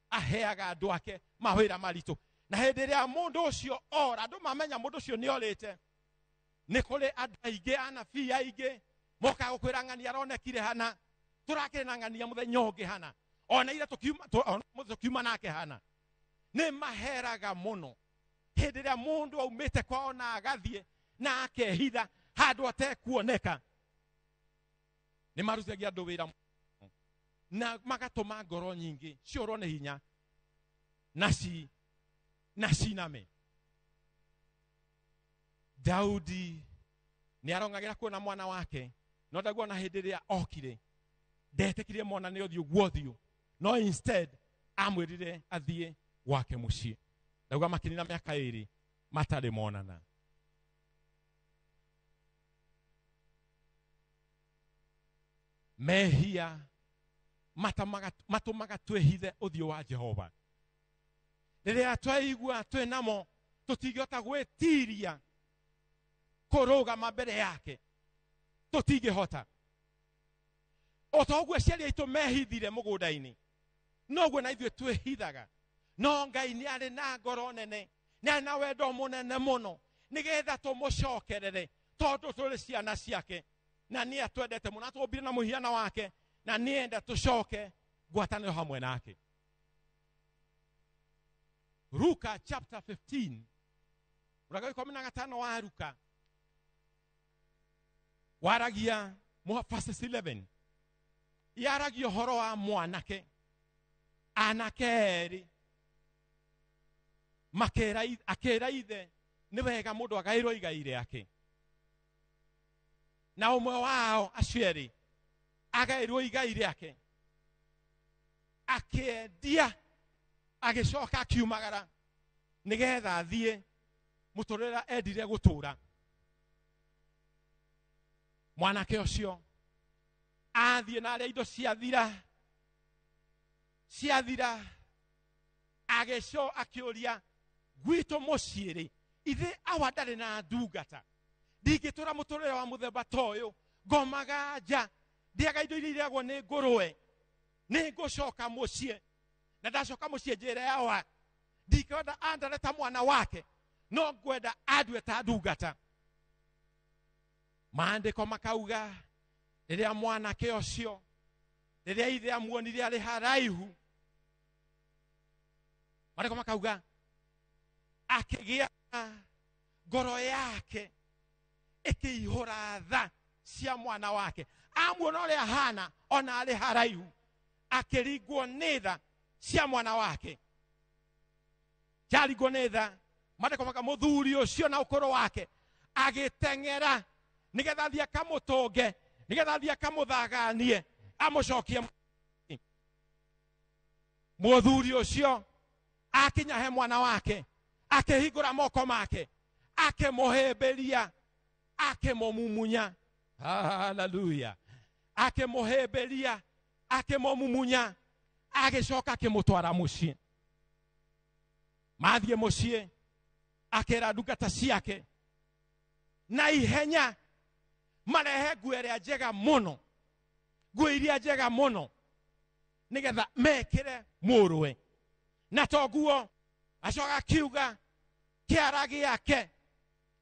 aheaga andũ ake mawĩra maritũ. Na hĩndĩ ĩrĩa mũndũ ũcio ora, andũ mamenya mũndũ ũcio nĩ orĩte, nĩ kũrĩ andũ aingĩ, anabii aingĩ mokaga gũkwĩra ng'ania aronekire hana, tũrakĩrĩ na ng'ania mũthenya ũngĩ hana, ona ira tũkiuma nake hana. Nĩ maheraga mũno hĩndĩ ĩrĩa mũndũ aumĩte kwao na agathiĩ na akehitha handũ atekuoneka. Nĩ marutithagia andũ wĩra na magatũma ngoro nyingĩ ciũrwo nĩ hinya na ciname. Daudi nĩ arongagĩra kuona mwana wake, no ndaguona hĩndĩ ĩrĩa okire ndetĩkirie mwana nĩ ũthiũ guo ũthiũ, no instead amwĩrire athiĩ gwake mũciĩ. Ndauga makinina mĩaka 2 matarĩ monana. Mehia matũmaga twĩhithe ũthiũ wa Jehova. Rĩrĩa twaigua twĩ namo tũtingĩhota gwĩtiria kũrũgama mbere yake, tũtingĩhota. O ta ũguo aciari aitũ mehithire mũgũnda-inĩ, noguo na ithuĩ twĩhithaga. No Ngai nĩ arĩ na ngoro nene, nĩ arĩ na wendo mũnene mũno, nĩgetha tũmũcokerere, tondũ tũrĩ ciana ciake, na nĩ atwendete mũno, atũmbire na mũhiano wake, na nĩ enda tũcoke ngwatanĩro hamwe nake. Luka chapter 15, mũrango wa 15 wa Luka, waragia verses 11, yaragia ũhoro wa mwanake, anake erĩ akĩra ithe nĩ wega mũndũ agaĩrwo igai rĩake, na ũmwe wao acio erĩ agaĩrwo igai rĩake, akĩendia, agĩcoka akiumagara nĩgetha athiĩ mũtũrĩre endire gũtũra. Mwanake ũcio athiĩ na arĩa indo ciathira, agĩco akĩũria gwitũ mũciĩ rĩ, ithe awa ndarĩ na ndungata, ndingĩtũra mũtũrĩre wa mũthemba ta ũyũ, ngomaga nja, ndĩaga indo iria irĩagwo nĩ ngũrwe, nĩ ngũcoka mũciĩ, na ndacoka mũciĩ njĩre awa ndikwenda andare ta mwana wake, no ngwenda andue ta ndungata. Maandĩko makauga rĩrĩa mwanake ũcio, rĩrĩa ithe amuonire arĩ haraihu, maandĩko makauga akĩgĩa ngoro yake ĩkĩihũra tha cia mwana wake. Amuona ũrĩa ahana ona arĩ haraihu, akĩringwo nĩ tha cia mwana wake. Kĩaringwo nĩ tha, maandĩko maka mũthuri ũcio na ũkũrũ wake agĩteng'era nĩgetha athiĩ akamũtũnge, nĩgetha athiĩ akamũthaganie, amũcokie. Mũthuri ũcio akinya he mwana wake, akĩhingũra moko make, akĩmũhĩmbĩria, akĩmũmumunya. Haleluya. Akĩmũhĩmbĩria, akĩmũmumunya, agĩcoka akĩmũtwara mũciĩ. Mathiĩ mũciĩ, akĩra ndungata ciake na ihenya marehe nguo ĩrĩa njega mũno, nguo iria njega mũno, nĩgetha mekĩre mũrũwe. Na to nguo, acoka akiuga kĩara gĩake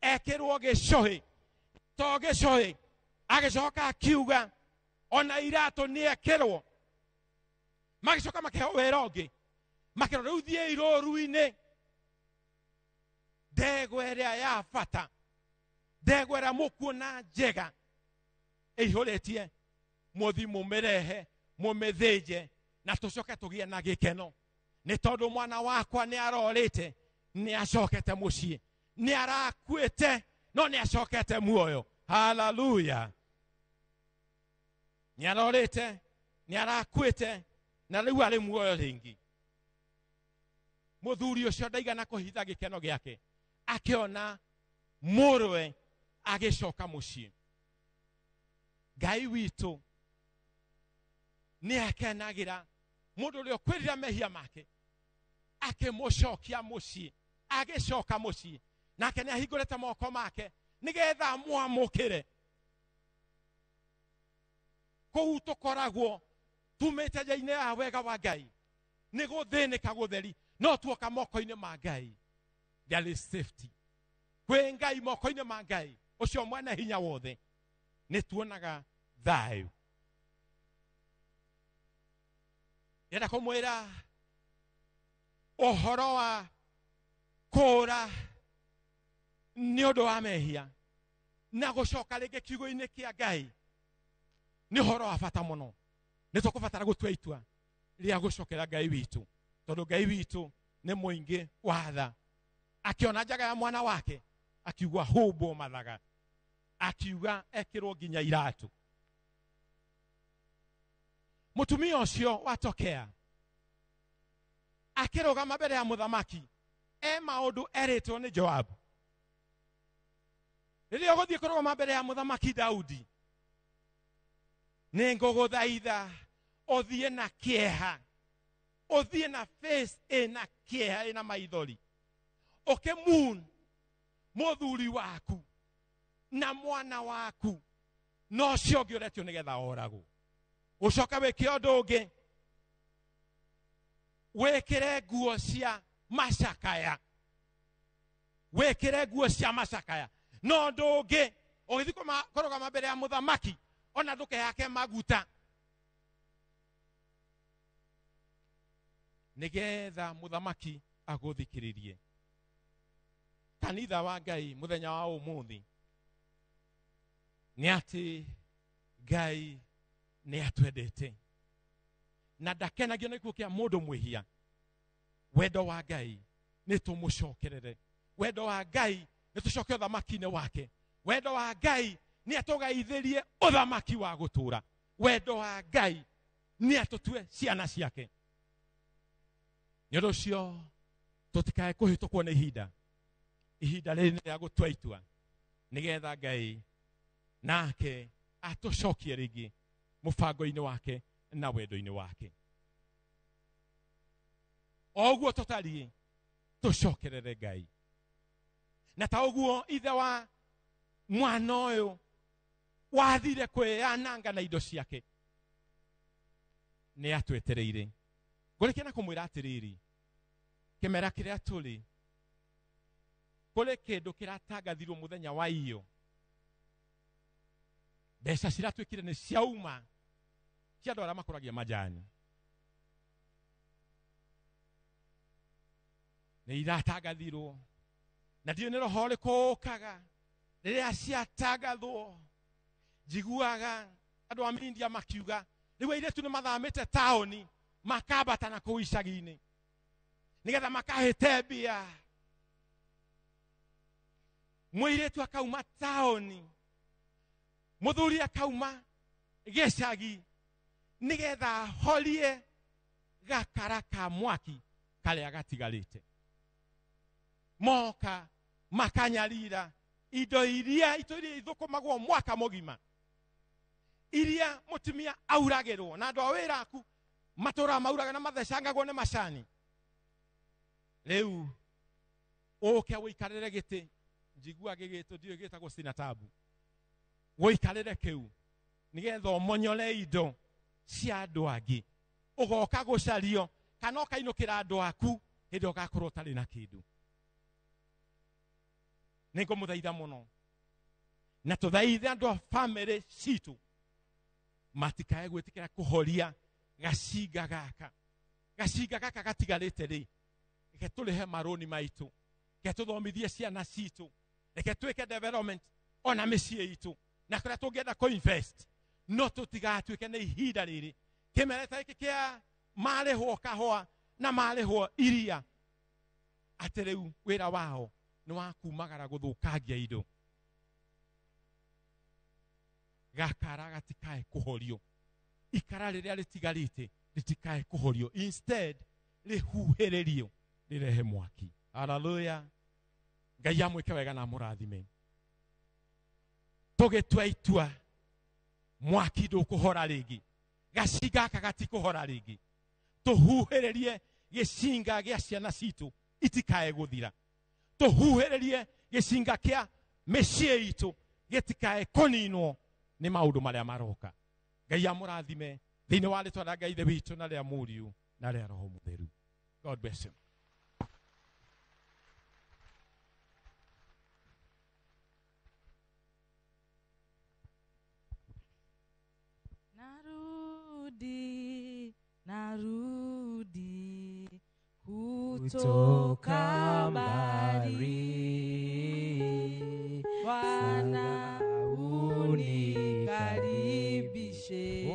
ekĩrwo gĩcũhĩ, to gĩcũhĩ, agĩcoka akiuga ona iratũ nĩ ekĩrwo. Magĩcoka makĩheo wĩra ũngĩ, makĩrwo rĩu thiĩi rũru-inĩ, ndegwa ĩrĩa ya bata, ndegwa ĩrĩa mũkuona njega ĩihũrĩtie, mũthiĩ mũmĩrehe, mũmĩthĩnje, na tũcoke tũgĩe na gĩkeno, nĩ tondũ mwana wakwa nĩ arorĩte, nĩ acokete mũciĩ, nĩ arakuĩte, no nĩ acokete muoyo. Haleluya. Nĩ arorĩte, nĩ arakuĩte, na rĩu arĩ muoyo rĩngĩ. Mũthuri ũcio ndaigana kũhitha gĩkeno gĩake, akĩona mũrũwe agĩcoka mũciĩ. Ngai witũ Nĩ akenagĩra mũndũ ũrĩa ũkwĩrira mehia make akĩmũcokia mũciĩ, agĩcoka mũciĩ nake nĩ ahingũrĩte moko make nĩgetha amwamũkĩre. Kũu tũkoragwo tumĩte nja-inĩ ya wega wa Ngai nĩ gũthĩnĩka gũtheri, no tuoka moko-inĩ ma Ngai there is safety. Kwĩ Ngai, moko-inĩ ma Ngai ũcio mwene hinya wothe nĩ tuonaga thayũ. Ndĩrenda kũmwĩra ũhoro wa kũũra nĩ ũndũ wa mehia na gũcoka rĩngĩ kiugo-inĩ kĩa Ngai nĩ ũhoro wa bata mũno. Nĩ tũkũbatara gũtua itua rĩa gũcokera Ngai witũ, tondũ Ngai witũ nĩ mũingĩ wa tha. Akĩona njaga ya mwana wake akiuga humbwo mathaga, akiuga ekĩrwo nginya iratũ. Mũtumia ũcio watokea akĩrũgama mbere ya mũthamaki e maũndũ erĩtwo nĩ Joabu. Rĩrĩa ũgũthiĩ kũrũgama mbere ya mũthamaki Daudi, nĩ ngũgũthaitha ũthiĩ na kĩeha, ũthiĩ na face ĩna kĩeha, ĩna maithori, ũkĩmoon mũthuri waku na mwana waku na ũcio ũngĩ ũretio nĩgetha oragwo. Ũcoke wĩke ũndũ ũngĩ, wĩkĩre nguo cia macakaya, wĩkĩre nguo cia macakaya. No ũndũ ũngĩ, ũgĩthiĩ kũrũgama mbere ya mũthamaki ona ndũkehake maguta, nĩgetha mũthamaki agũthikĩrĩrie. Kanitha wa Ngai mũthenya wa ũmũthĩ nĩ atĩ Ngai nĩ atwendete na ndakenagio nĩ gĩkuũ kĩa mũndũ mwĩhia. Wendo wa Ngai nĩ tũmũcokerere, wendo wa Ngai nĩ tũcoke ũthamaki-inĩ wake, wendo wa Ngai nĩ atũgaithĩrie ũthamaki wa gũtũũra, wendo wa Ngai nĩ atũtue ciana ciake. Nĩ ũndũ ũcio tũtikae kũhĩtũkwo nĩ ihinda. Ihinda rĩrĩ nĩ rĩa gũtua itua nĩgetha Ngai nake atũcokie rĩngĩ mũbango-inĩ wake na wendo-inĩ wake. O ũguo tũtariĩ tũcokerere Ngai. Na ta ũguo ithe wa mwana ũyũ wathire kwĩyananga na indo ciake nĩ atwetereire. Ngũrĩkia na kũmwĩra atĩrĩrĩ, kĩmera kĩrĩa tũrĩ kũrĩ kĩndũ kĩratangathirwo mũthenya wa iyo. Mbeca ciratuĩkire nĩ ciauma cia andũ arĩa makũragia majani, nĩ iratangathirwo na ndiũĩ nĩ roho ũrĩkũ ũkaga rĩrĩa ciatangathwo. Njiguaga andũ a media makiuga rĩu airĩtu nĩ mathamĩte taũni makambata na kũu icagi-inĩ nĩgetha makahĩte mbia. Mũirĩtu akauma taũni, mũthuri akauma gĩcagi nĩgetha ahorie gakara ka mwaki karĩa gatigarĩte. Moka makanyarira indo iria ithũkũmagwo mwaka mũgima, iria mũtumia auragĩrwo na andũ a wĩra aku matũraga mauraga na mathecangagwo nĩ macani. Rĩu ũke ũikarĩre gĩtĩ, njigua gĩgĩtwo ndiũĩ gĩtagwo sinatabu, ũikarĩre kĩu nĩgetha ũmonyore indo cia andũ angĩ, ũgoka gũcario kana ũkainũkĩra andũ aku hĩndĩ ĩyo ũgakorwo ũtarĩ na kĩndũ. Nĩ ngũmũthaitha mũno na tũthaithe andũ a bamĩrĩ citũ matikae gwĩtĩkĩra kũhoria gacinga gaka. Gacinga gaka gatigarĩte rĩ, reke tũrĩhe marũni maitũ, reke tũthomithie ciana citũ, reke twĩke development ona mĩciĩ itũ na kũrĩa tũngĩenda kũ-invest, no tũtigatuĩke nĩ ihinda rĩrĩ kĩmera ta gĩkĩ kĩa marĩhwo kahũa na marĩhwo iria, atĩ rĩu wĩra wao nĩ wa kumagara gũthũkangia indo. Gakara gatikae kũhorio, ikara rĩrĩa rĩtigarĩte rĩtikae kũhorio, instead rĩhuhĩrĩrio rĩrehe mwaki. Haleluya. Ngai amwĩke wega na amũrathime. Tũgĩtua itua mwaki ndũkũhora rĩngĩ, Gacinga gaka gatikũhora rĩngĩ. Tũhuhĩrĩrie gĩcinga gĩa ciana citũ itikae gũthira. Tũhuhĩrĩrie gĩcinga kĩa mĩciĩ itũ gĩtikae kũninwo nĩ maũndũ marĩa maroka. Ngai amũrathime thĩinĩ wa rĩtwa rĩa Ngai Ithe witũ na rĩa Mũriũ na rĩa Roho Mũtheru. God bless you. Narudi, narudi kutoka mbali, Bwana unikaribishe.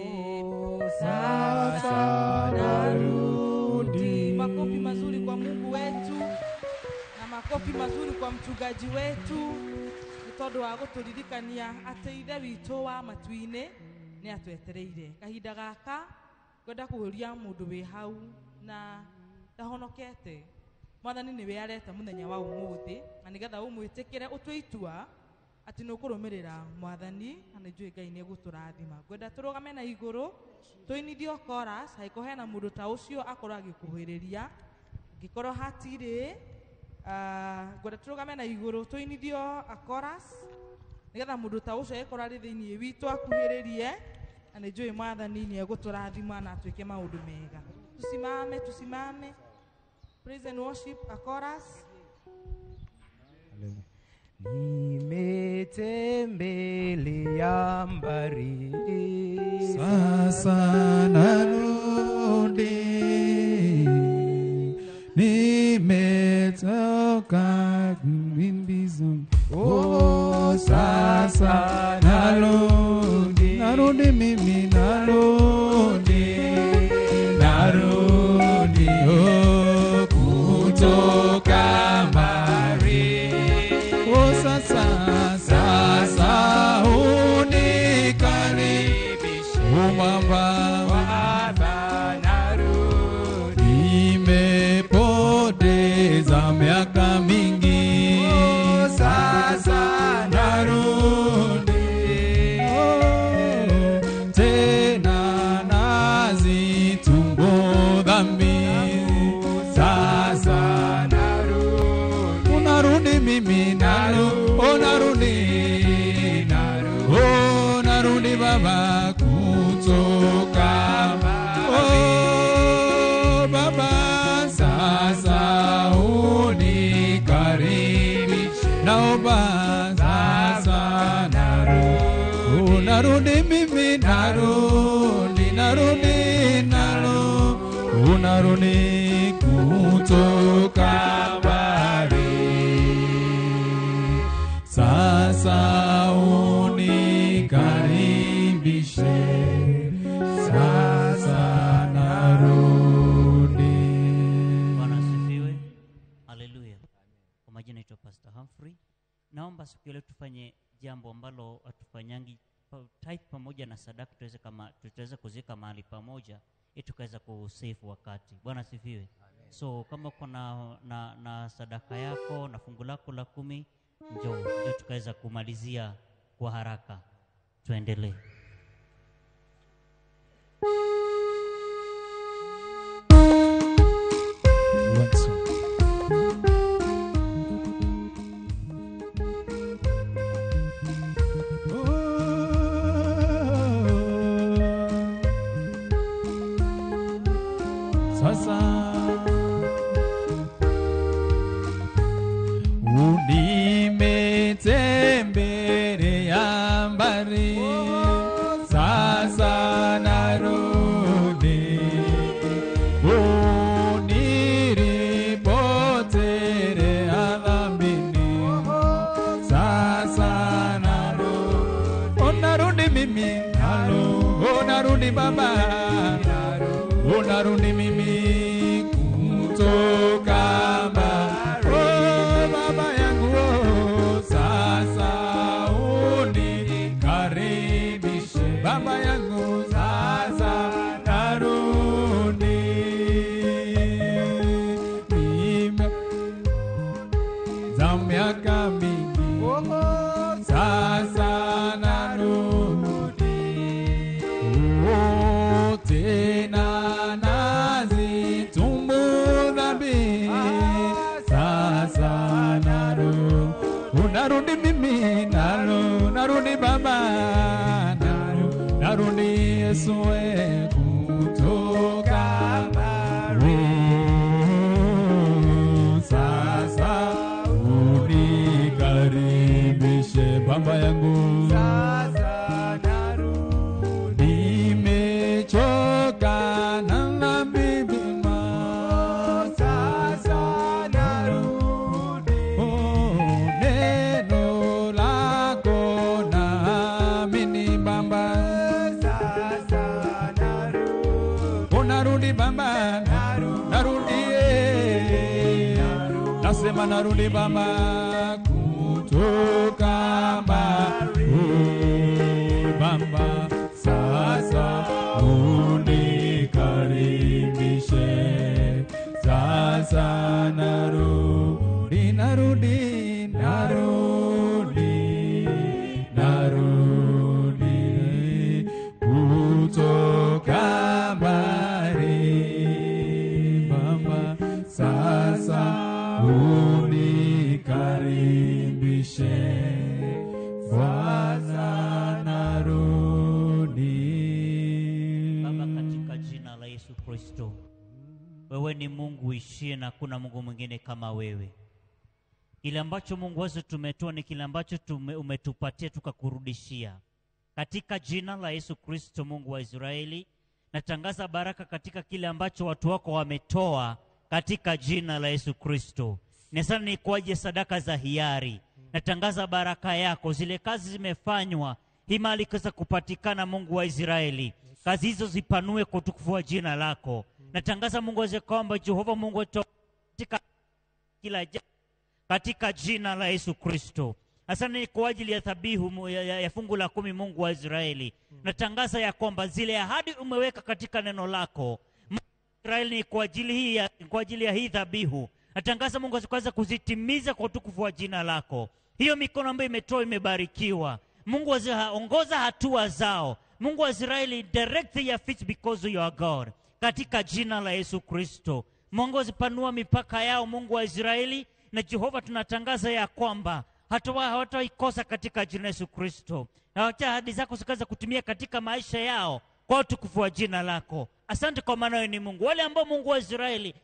Sasa narudi. Makofi mazuri kwa Mungu wetu na makofi mazuri kwa mchungaji wetu nĩ tondũ wa gũtũririkania atĩ Ithe witũ wa matu-inĩ nĩ atwetereire. Kahinda gaka ngwenda kũũria mũndũ wĩ hau na ndahonokete, Mwathani nĩwe areta mũthenya wa ũmũthĩ, na nĩgetha ũmwĩtĩkĩre ũtue itua atĩ nĩ ũkũrũmĩrĩra Mwathani, na nĩ njũĩ Ngai nĩ egũtũrathima. Ngwenda tũrũgame na igũrũ tũinithio chorus, angĩkorwo hena mũndũ ta ũcio akorwo agĩkuhĩrĩria, angĩkorwo hatirĩ, ngwenda tũrũgame na igũrũ tũinithio a chorus nĩgetha mũndũ ta ũcio agĩkorwo arĩ thĩinĩ witũ akuhĩrĩrie, na nĩ njũĩ Mwathani nĩ egũtũrathima na atwĩke maũndũ mega. Tusimame, tusimame. Praise and worship, a chorus. Nimetembelea mbali, sasa narudi, nimetoka mbimbizo. Oh, sasa narudi, narudi mimi, narudi, narudi, oh, kutoka mbali. Oh, sasa, sasa unikaribishe, oh, Baba, Baba, narudi. Nimepoteza miaka mingi, oh, sasa narudi. Oh, tena nazitumbu dhambi, sasa narudi. Unarudi mimi, narudi, oh, narudi, oh, narudi Baba kutoka, oh, Baba, sasa unikaribishe, naomba sasa narudi, oh, narudi mimi, narudi, narudi, narudi, oh, narudi kutoka mbali. Sasa unikaribishe, sasa narudi. Bwana asifiwe. Haleluya. Kwa majina naitwa Pastor Humphrey. Naomba siku ya leo tufanye jambo ambalo hatufanyangi, tithe pamoja na sadaka tuweze kama tutaweza kuziweka mahali pamoja ili tukaweza kusave wakati. Bwana asifiwe. So kama uko na sadaka yako na fungu lako la 10, njoo tukaweza kumalizia kwa haraka. Tuendelee. One song. Sasa unimetembelea mbali, sasa narudi, unilipotelea dhambini, sasa narudi. Oh, narudi mimi, oh, narudi Baba, oh, narudi mimi kutoka mbali. Oh, Baba yangu, oh, sasa unikaribishe, Baba yangu, sasa narudi. Mimi za miaka mingi, sasa narudi. Oh, Mimi narudi Baba, narudi Yesu kutoka mbali. Sasa unikaribishe Baba yangu, sasa narudi, nimechoka na dhambi bima, sasa narudi, oh, neno lako naamini Baba, sasa narudi, oh, narudi Baba, narudi, nasema narudi Baba kutoka mbali, Baba sasa unikaribishe, sasa narudi, narudi, narudi, narudi kutoka mbali, Baba sasa unikaribishe, sasa narudi. Baba, katika jina la Yesu Kristo, wewe ni Mungu uishie na hakuna Mungu mwingine kama wewe. Kile ambacho Mungu wetu tumetoa ni kile ambacho umetupatia tukakurudishia. Katika jina la Yesu Kristo, Mungu wa Israeli, natangaza baraka katika kile ambacho watu wako wametoa katika jina la Yesu Kristo. Ni sana ni kwa ajili ya sadaka za hiari. Natangaza baraka yako, zile kazi zimefanywa, hii mali ikaweza kupatikana, Mungu wa Israeli. Kazi hizo zipanue kwa utukufu wa jina lako. Natangaza Mungu aweze kwamba Jehova Mungu wetu katika kila jambo katika jina la Yesu Kristo. Asante kwa ajili ya dhabihu ya fungu la 10, Mungu wa Israeli. Natangaza ya kwamba zile ahadi umeweka katika neno lako Mungu wa Israeli ni kwa ajili hii kwa ajili ya hii dhabihu. Natangaza Mungu aweze kuzitimiza kwa utukufu wa jina lako. Hiyo mikono ambayo imetoa imebarikiwa. Mungu ongoza hatua zao. Mungu wa Israeli, direct their feet because you are God. Katika jina la Yesu Kristo. Mungu zipanua mipaka yao, Mungu wa Israeli, na Jehova tunatangaza ya kwamba hawataikosa katika jina la Yesu Kristo. Na wacha ahadi zako zikaanza kutumia katika maisha yao kwa utukufu wa jina lako. Asante kwa maana wewe ni Mungu. Wale ambao Mungu wa Israeli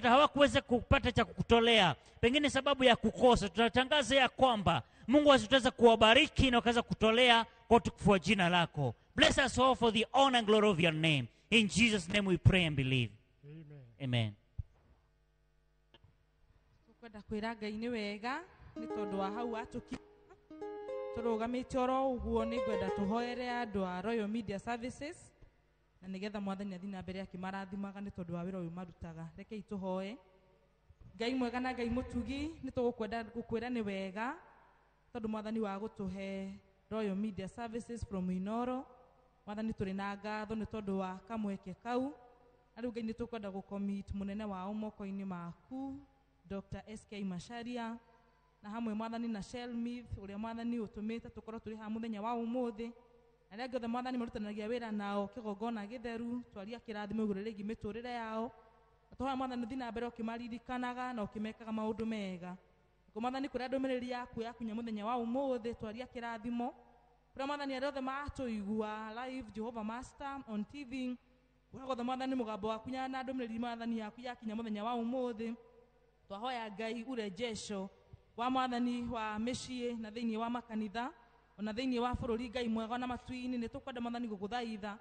hawakuweza kupata cha kukutolea, pengine sababu ya kukosa, tunatangaza ya kwamba Mungu ataweza kuwabariki na wakaweza kutolea kwa utukufu wa jina lako. Bless us all for the honor and glory of your name. In Jesus name we pray and believe. Amen. Amen. Tukwenda kwira Ngai nĩ wega nĩ tondũ wa hau atuki tũrũgamĩte oro ũguo. Nĩ ngwenda tũhoere andũ a Royal Media Services na nĩgetha Mwathani athiĩ na mbere akĩmarathimaga nĩ tondũ wa wĩra ũyũ marutaga. Rekei tũhoe. Ngai mwega na Ngai mũtugi, nĩ tũgũkwenda gũkwĩra nĩ wega tondũ Mwathani wa gũtũhe Royal Media Services from Inoro. Mwathani tũrĩ na ngatho nĩ tondũ wa kamweke kau. Na rĩu Ngai nĩ tũkwenda gũcommit mũnene wao moko-inĩ maku Dr. SK Macharia na hamwe Mwathani na Shelmith ũrĩa Mwathani ũtũmĩte tũkorwo tũrĩ haha mũthenya wa ũmũthĩ. Na arĩa angĩ othe Mwathani marutananagia wĩra nao kĩgongona gĩtheru, twaria kĩrathimo igũrũ rĩgiĩ mĩtũrĩre yao. Na tũhoya Mwathani ũthiĩ na mbere ũkĩmaririkanaga na ũkĩmekaga maũndũ mega. Ngo Mwathani kũrĩa ndũmĩrĩri yaku yakinya mũthenya wa ũmũthĩ, twaria kĩrathimo kũrĩa Mwathani arĩa othe matũigua live Jehovah Master on TV, kũrĩa guothe Mwathani mũgambo waku na ndũmĩrĩri Mwathani yaku yakinya mũthenya wa ũmũthĩ, twahoya Ngai urejesho wa Mwathani wa mĩciĩ na thĩinĩ wa makanitha ona thĩinĩ wa bũrũri. Ngai mwega na matu-inĩ, nĩ tũkwenda Mwathani gũgũthaitha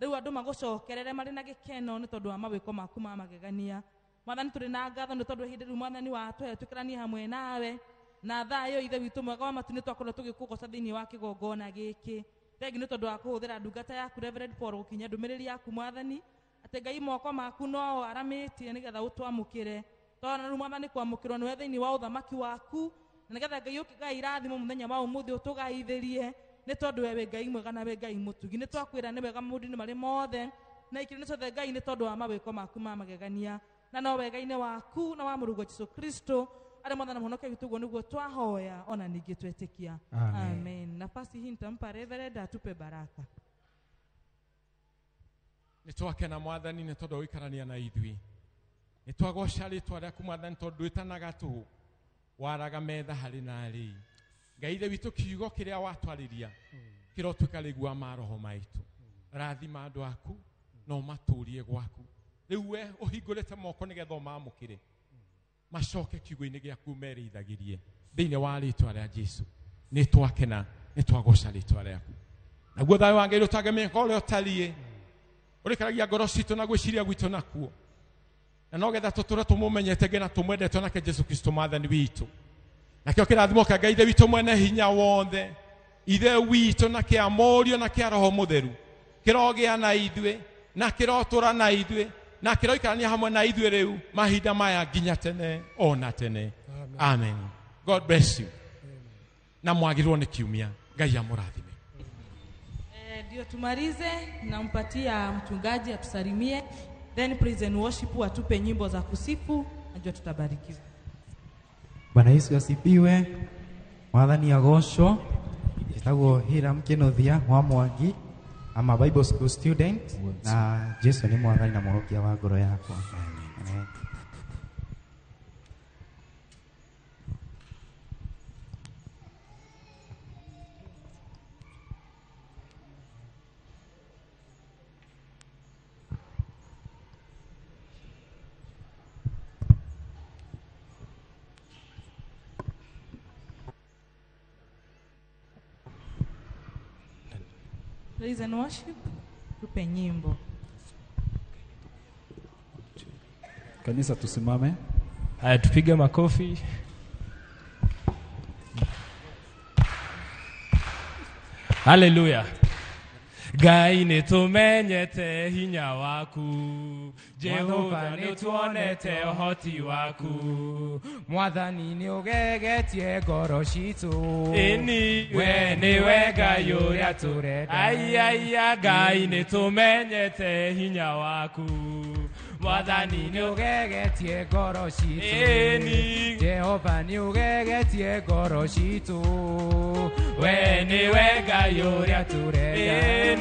rĩu andũ magũcokerere marĩ na gĩkeno nĩ tondũ wa mawĩko maku ma magegania. Mwathani tũrĩ na ngatho nĩ tondũ ihinda rĩu Mwathani watũhe twĩkĩranie hamwe nawe na thayũ. Ithe witũ mwega wa matu, nĩ twakorwo tũgĩkũgoca thĩinĩ wa kĩgongona gĩkĩ. Thengi nĩ tondũ wa kũhũthĩra ndungata yaku Reverend Paul gũkinyia ndũmĩrĩri yaku Mwathani, atĩ Ngai moko maku no aramĩtie nĩgetha ũtwamũkĩre. Twana rĩu Mwathani kwamũkĩrwo nĩwe thĩinĩ wa ũthamaki waku, na nĩgetha Ngai ũkĩgai irathimo mũthenya wa ũmũthĩ ũtũgaithĩrie nĩ tondũ we wĩ Ngai mwega na wĩ Ngai mũtugi. Nĩ twakwĩra nĩ wega maũndũ-inĩ marĩ mothe na ikĩro-inĩ ciothe Ngai nĩ tondũ wa mawĩko maku ma magegania na no wega-inĩ waku na wa Mũrũguo Jesũ Kristo arĩa Mwathani mũhonokia witũ, ũguo nĩguo twahoya ona ningĩ twetĩkia. Amen. Amen. Nafasi hii nitampa Reverend atupe baraka. Nĩ twakena Mwathani nĩ tondũ wa gũikarania na ithuĩ. Nĩ twagoca rĩtwa rĩaku Mwathani tondũ ndwĩtanaga tũhũ, waraga metha harĩ na arĩi. Ngai ithe witũ, kiugo kĩrĩa watwarĩria kĩrotuĩka rĩgu wa maroho maitũ. Rathima andũ aku na ũmatũrie gwaku. Rĩu we ũhingũrĩte moko nĩgetha ũmamũkĩre, macoke kiugo-inĩ gĩaku merĩithagĩrie thĩinĩ wa rĩtwa rĩa Jesu. Nĩ twakena, nĩ twagoca rĩtwa rĩaku. Naguo thayũ wa Ngai ũtangĩmenyeka ũrĩa ũtariĩ, ũrĩkaragia ngoro citũ na gwĩciria gwitũ nakuo, na nogetha tũtũre tũmũmenyete nginya tũmwendete nake Jesu Kristo mwathani witũ. Nakĩo kĩrathimo kĩa Ngai ithe witũ mwene hinya wothe, ithe witũ, na kĩa Mũriũ na kĩa Roho Mũtheru, kĩrogĩa na ithuĩ na kĩrotũra na ithuĩ na kĩroikarania hamwe na ithuĩ rĩu mahinda maya nginya tene ona tene. Amen. God bless you. Na mwagĩrĩrwo nĩ kiumia. Ngai amũrathime. Ndio tumalize, nampatia mchungaji atusalimie, then praise and worship watupe nyimbo za kusifu, najua tutabarikiwa. Bwana Yesu asifiwe. Mwathani agocwo. Njĩtagwo Hiram Kĩnuthia wa Mwangi. I'm a Bible school student na Jesu nĩ mwathani na mũhonokia wa ngoro yakwa. Amen. Praise and worship, tupe nyimbo. Kanisa tusimame. Haya, tupige makofi. Haleluya. Ngai nĩ tũmenyete hinya waku, Jehova nĩ tuonete ũhoti waku. Mwathani nĩ ũgegetie ngoro citũ. Ĩni we nĩwe Ngai ũrĩa tũrenda. Aiaia, Ngai nĩ tũmenyete hinya waku, Mwathani nĩ ũgegetie ngoro citũ. Ĩni Jehova nĩ ũgegetie ngoro citũ. We nĩwe Ngai ũrĩa tũrenda. Ĩni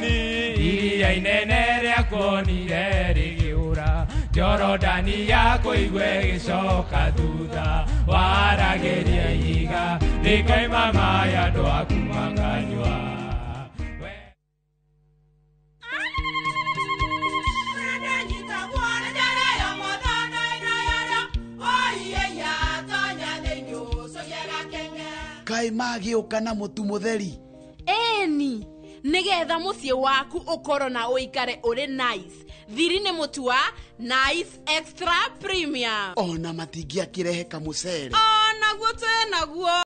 iria inene rĩakuonire rĩgĩũra, Jorodani yakũigua ĩgĩcoka thutha, waragĩria ihiga rĩkoima maĩ andũ aku makanyua. Kaĩ magĩũka na mũtu mũtheri? Ĩni, nĩgetha mũciĩ waku ũkorwo na ũikare ũrĩ nice. Thiri nĩ mũtu wa Nice Extra Premium. Ona matingĩakĩrehe kamũcere. Onaguo twĩ naguo.